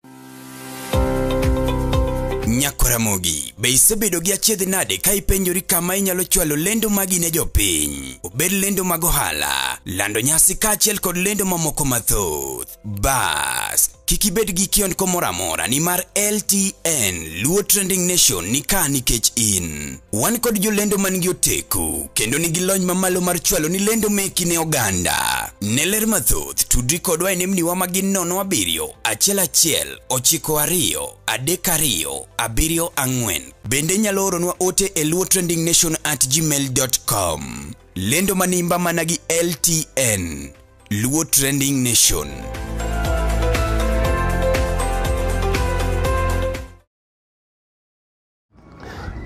Nyakoramogi, be isebedo gi achiedh nade ka ipenjori kama inyalo chwalo lendo magi ne jopiny? Obed lendo mag ohala, lando nyasi kaachiel kod lendo mamoko mathoth. Bas, kik ibed gi kiondko moro amora nimar LTN Luo Trending Nation ni ka nikech in. Wan kod jolendo man gi oteku kendo nigi lony mamalo mar chwalo ni lendo meki ne oganda. Ne ler mathoth, tudri kodwa e nembniwa magin 07 11 92 32 74. Bende inyalo oronwa ote e luotrendingnation@gmail.com. Lendo manimba mana gi LTN Luo Trending Nation.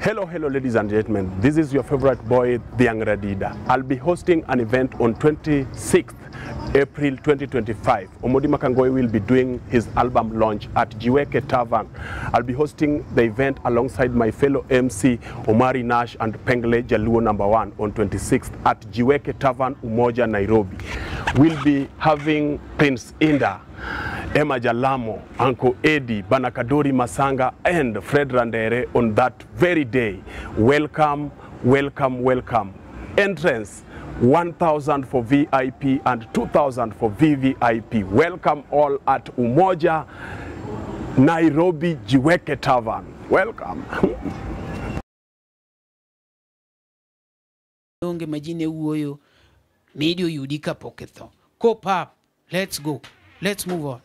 Hello, hello, ladies and gentlemen. This is your favorite boy, the Radida. I'll be hosting an event on 26th April 2025. Omodi Makangoi will be doing his album launch at Jiweke Tavern. I'll be hosting the event alongside my fellow MC, Omari Nash and Pengle Jaluo No. 1 on 26th at Jiweke Tavern, Umoja, Nairobi. We'll be having Prince Inda, Emma Jalamo, Uncle Eddie, Banakadori Masanga, and Fred Randere on that very day. Welcome, welcome, welcome. Entrance 1,000 for VIP and 2,000 for VVIP. Welcome all at Umoja, Nairobi, Jiweke Tavern. Welcome. Onge majine wuoyo media oyudi kapok itho. Cope up. Let's go. Let's move on.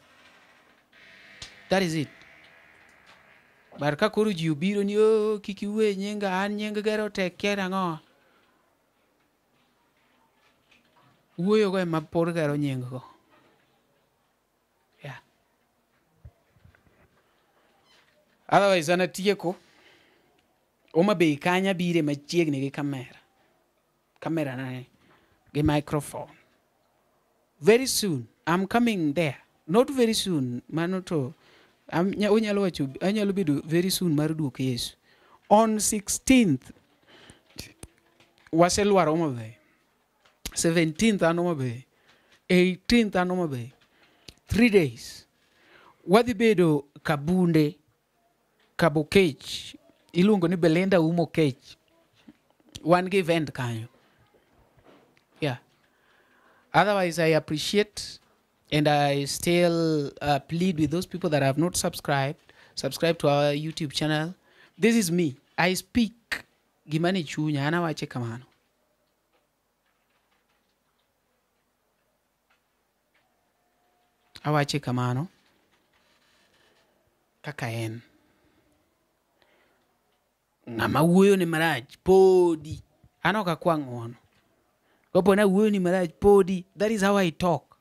That is it. Bar ka koro ji obiro ni oh, kik iwe nyinga an nying gero tek kia nang'o. Wuoyo go ema pod gero nying go. Yeah. Otherwise an atieko. Homa Bay kanya bire machiegni gi kamera. Kamera na gi microphone. Very soon I'm coming there. Not very soon, mano to onyalo wacho anyalo bedo very soon mar duok Yesu. On 16th waselwaro Homa Bay. 17th an Homa Bay. 18th an Homa Bay. 3 days. Wadhi bedo Kabunde, Kabokech. Iluongo ni Belinda Umo Kech. Wan gi event kanyo. Yeah. Otherwise, I appreciate and I still plead with those people that have not subscribed, subscribe to our YouTube channel. This is me. I speak gimane chunya, an awache kamano. Awache kamano kaka en. Ng'ama wuoyo ni marach podi. An ok akwa ng'uono. Kapo na wuoyo ni marach podi. That is how I talk.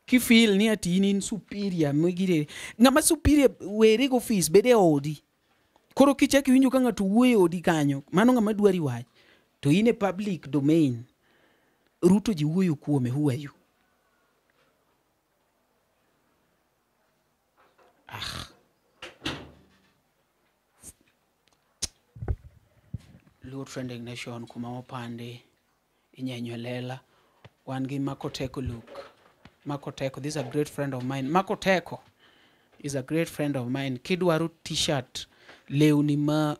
Kifeel ni ati in superior migire. Ng'ama superior were go office bede odi. Koro kichak iwinjo ka ng'ato wuoyo odi kanyo, mano ng'ama dwari wach. To in e public domain. Ruto ji wuoyo kuome, who are you? Ah. Luo Trending Nation kuma opande inyenyo lela. Wan gi Makoteko look. Makoteko, this is a great friend of mine. Makoteko is a great friend of mine. Kidwaro t-shirt lewni ma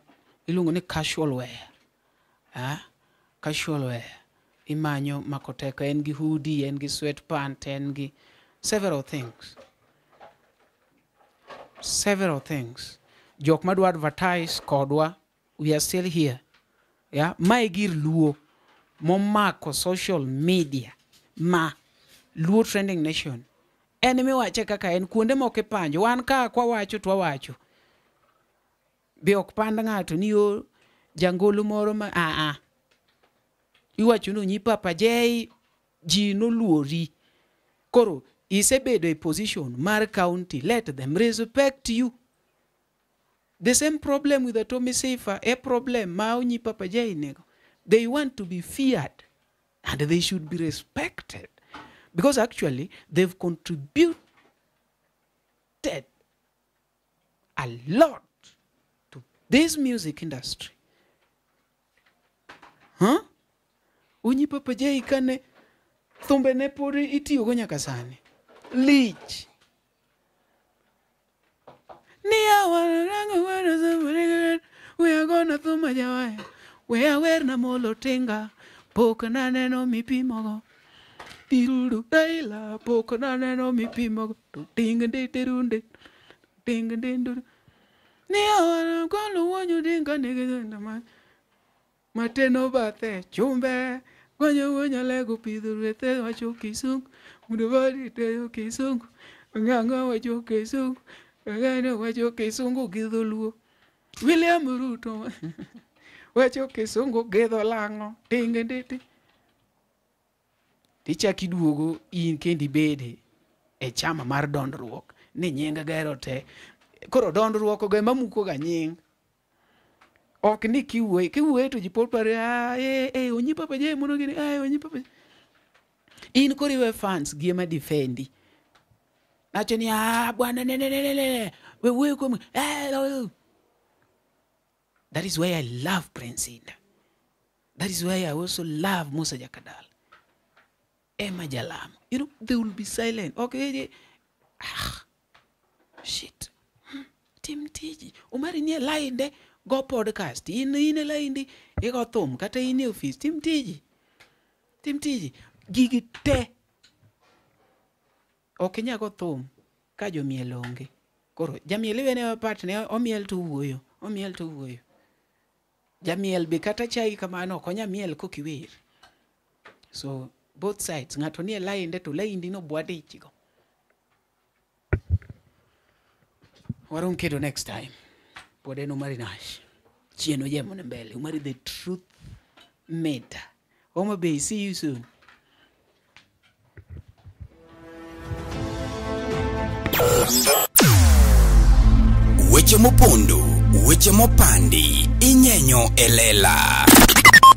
iluongo ni casual wear. Ah, casual wear. Imanyo Makoteko, en gi hoodie, en gi sweatpant, en gi several things. Several things. Jok madwa advertise kodwa, we are still here. Yeah, mae gir Luo momako social media ma Luo Trending Nation. En miwache kaka en kuonde moko ipanjo. Wan ka kwawacho to wawacho. Be ok pand ng'ato ni yo jangolo moro ma a. Iwacho ni nyi Papa J ji noluori. Koro isebedo e position mar county, let them respect you. The same problem with Atomy Sifa, a problem ma onyi Papa J nego. They want to be feared and they should be respected because actually they've contributed a lot to this music industry. Huh? Onyi Papa J kane thumbe ne pod itiyogo nyaka sani. Lich. We are gonna thuma jawaya. We are wer na molo tinga. Pok na neno mipimogo. Tirudu daila. Pok na neno mipimogo. Ting de terunde. Ting de ndu. Ni gonna wonyo dinga nige ma. Mateno bathe chumbe. Gonyo wonya lego pidho rwethe wacho kisungu. Mudavadi teyo kisungu. Ng'ang'a wacho kisungu. Ng'ano wacho kisungu gi dholuo. William Ruto wacho kisungu gi dholang'o. Tinge nditi. Tichak iduogo in kendi bede e chama mar dondruok ni nying gero te. Koro dondruok go ema muko ga nying. Ok ni kiwuoye, kiwuoye to ji pod paro ah onyi Papa J mono gini, ah onyi Papa J. In koro iwe fans gi ema defendi. Nacho ni ah bwana ne ne ne ne we wuoyo kuom eh. That is why I love Prince Indah. That is why I also love Musa Jakadala. Emma Jalamo. You know, they will be silent. Okay. Ah, shit. Tim tiji. Umari nie line go podcast. In line igo thum kata in e office. Tim tiji. Tim tiji. Gigi te. Ok inyal go thum ka jomiel onge. Koro jamiel iwene partner omiel to wuoyo. Omiel to wuoyo. Jamiel be kata chai kamano ok onya miel kokiwer. So both sides ng'ato nie line to line no bwadich go. Warom kedo next time. Pod en Omari Nash. Chien ojemo ne mbele. Omari the truth matter. Homa Bay, see you soon. Weche mopondo, weche mopandi, inyenyo elela.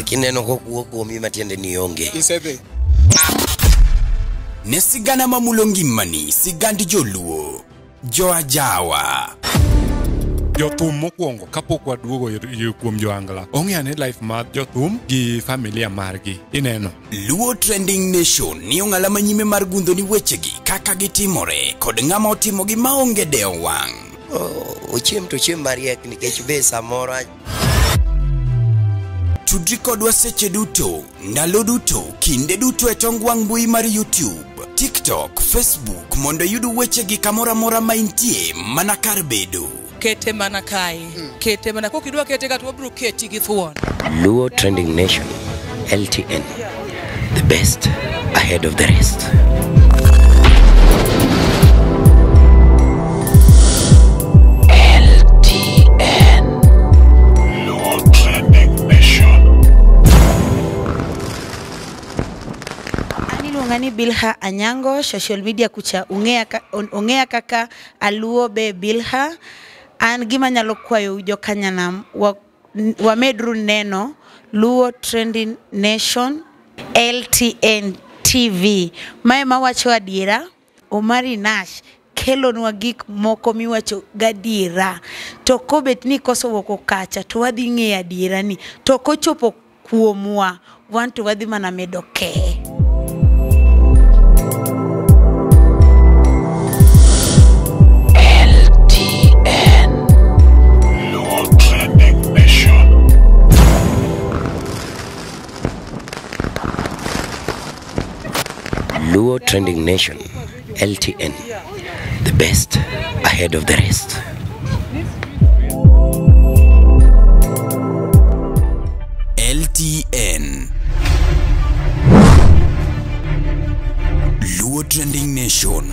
Kineno kokuo kuomi matiende ni onge. Isedhi. Ne sigana mamulo ngimani, sigand joluo, joajawa. Jothum mokwongo kapok waduogo kuom joangla, ong'e ane life mar jothum gi familia margi. Ineno. Luo Trending Nation ni ong'ala manyime mar gundho ni wechegi kaka gitimore kod ng'ama otimogi maonge dewo wang'. Ochiem to ochiem mariek nikech be samoro Tudri kodwa seche duto, ndalo duto, kinde duto e tong wang' mbui mar YouTube, TikTok, Facebook mondo iyud wechegi kamoro amora ma intie mana kar bedo. Kete mana kae. Kete mana kokidwa kete ka to wabiro keti gi thuon. Luo Trending Nation, LTN, the best ahead of the rest. LTN. Luo Trending Nation. An iluonga ni Bilha Anyango, social media kucha ong'eya kaka Aluo be Bilha. An gima nyalo kwayo jokanyanam wamedru neno Luo Trending Nation LTN TV. Mae mawacho adiera, Omari Nash kelonwa gik moko miwacho gadiera. To kobet ni koso wuok kacha to wadhi ng'eyo adiera ni. To kochopo kuomwa, wan to wadhi mana medo kee. LTN. Luo Trending Nation. Luo Trending Nation, LTN, the best ahead of the rest. LTN Luo Trending Nation.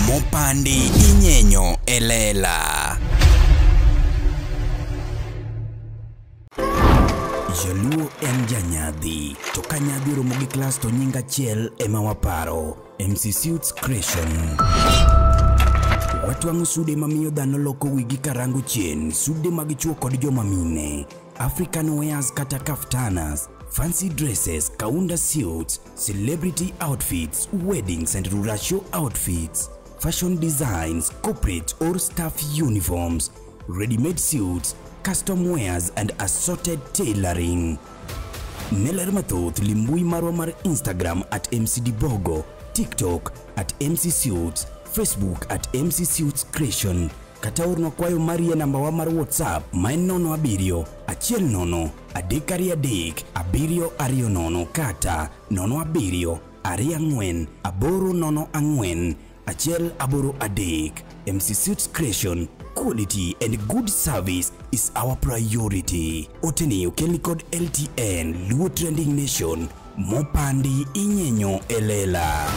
Mopandi inyenyo elela. Jaluo en janyadhi, to ka nyadhi oromo gi klas to nying achiel ema waparo, MC Suits Creation. Watwang'o sude mamiyo dhano loko wigi karango chien, sude mag chuo kod joma mine, African wears kata kaftanas, fancy dresses, kaunda suits, celebrity outfits, weddings and ruracio outfits, fashion designs, corporate or staff uniforms, ready-made suits, custom wears and assorted tailoring. Ne ler mathoth limbui marwa mar Instagram at MCDbogo, TikTok at MC Suits, Facebook at MC Suits Creation, kata ornwa kwayo mari e namba wa mar WhatsApp ma en 07 10 323 720 kata 07 24 804 183. MC Suits Creation, quality and good service is our priority. Oteni okelni kod LTN Luo Trending Nation, mopandi inyenyo elela.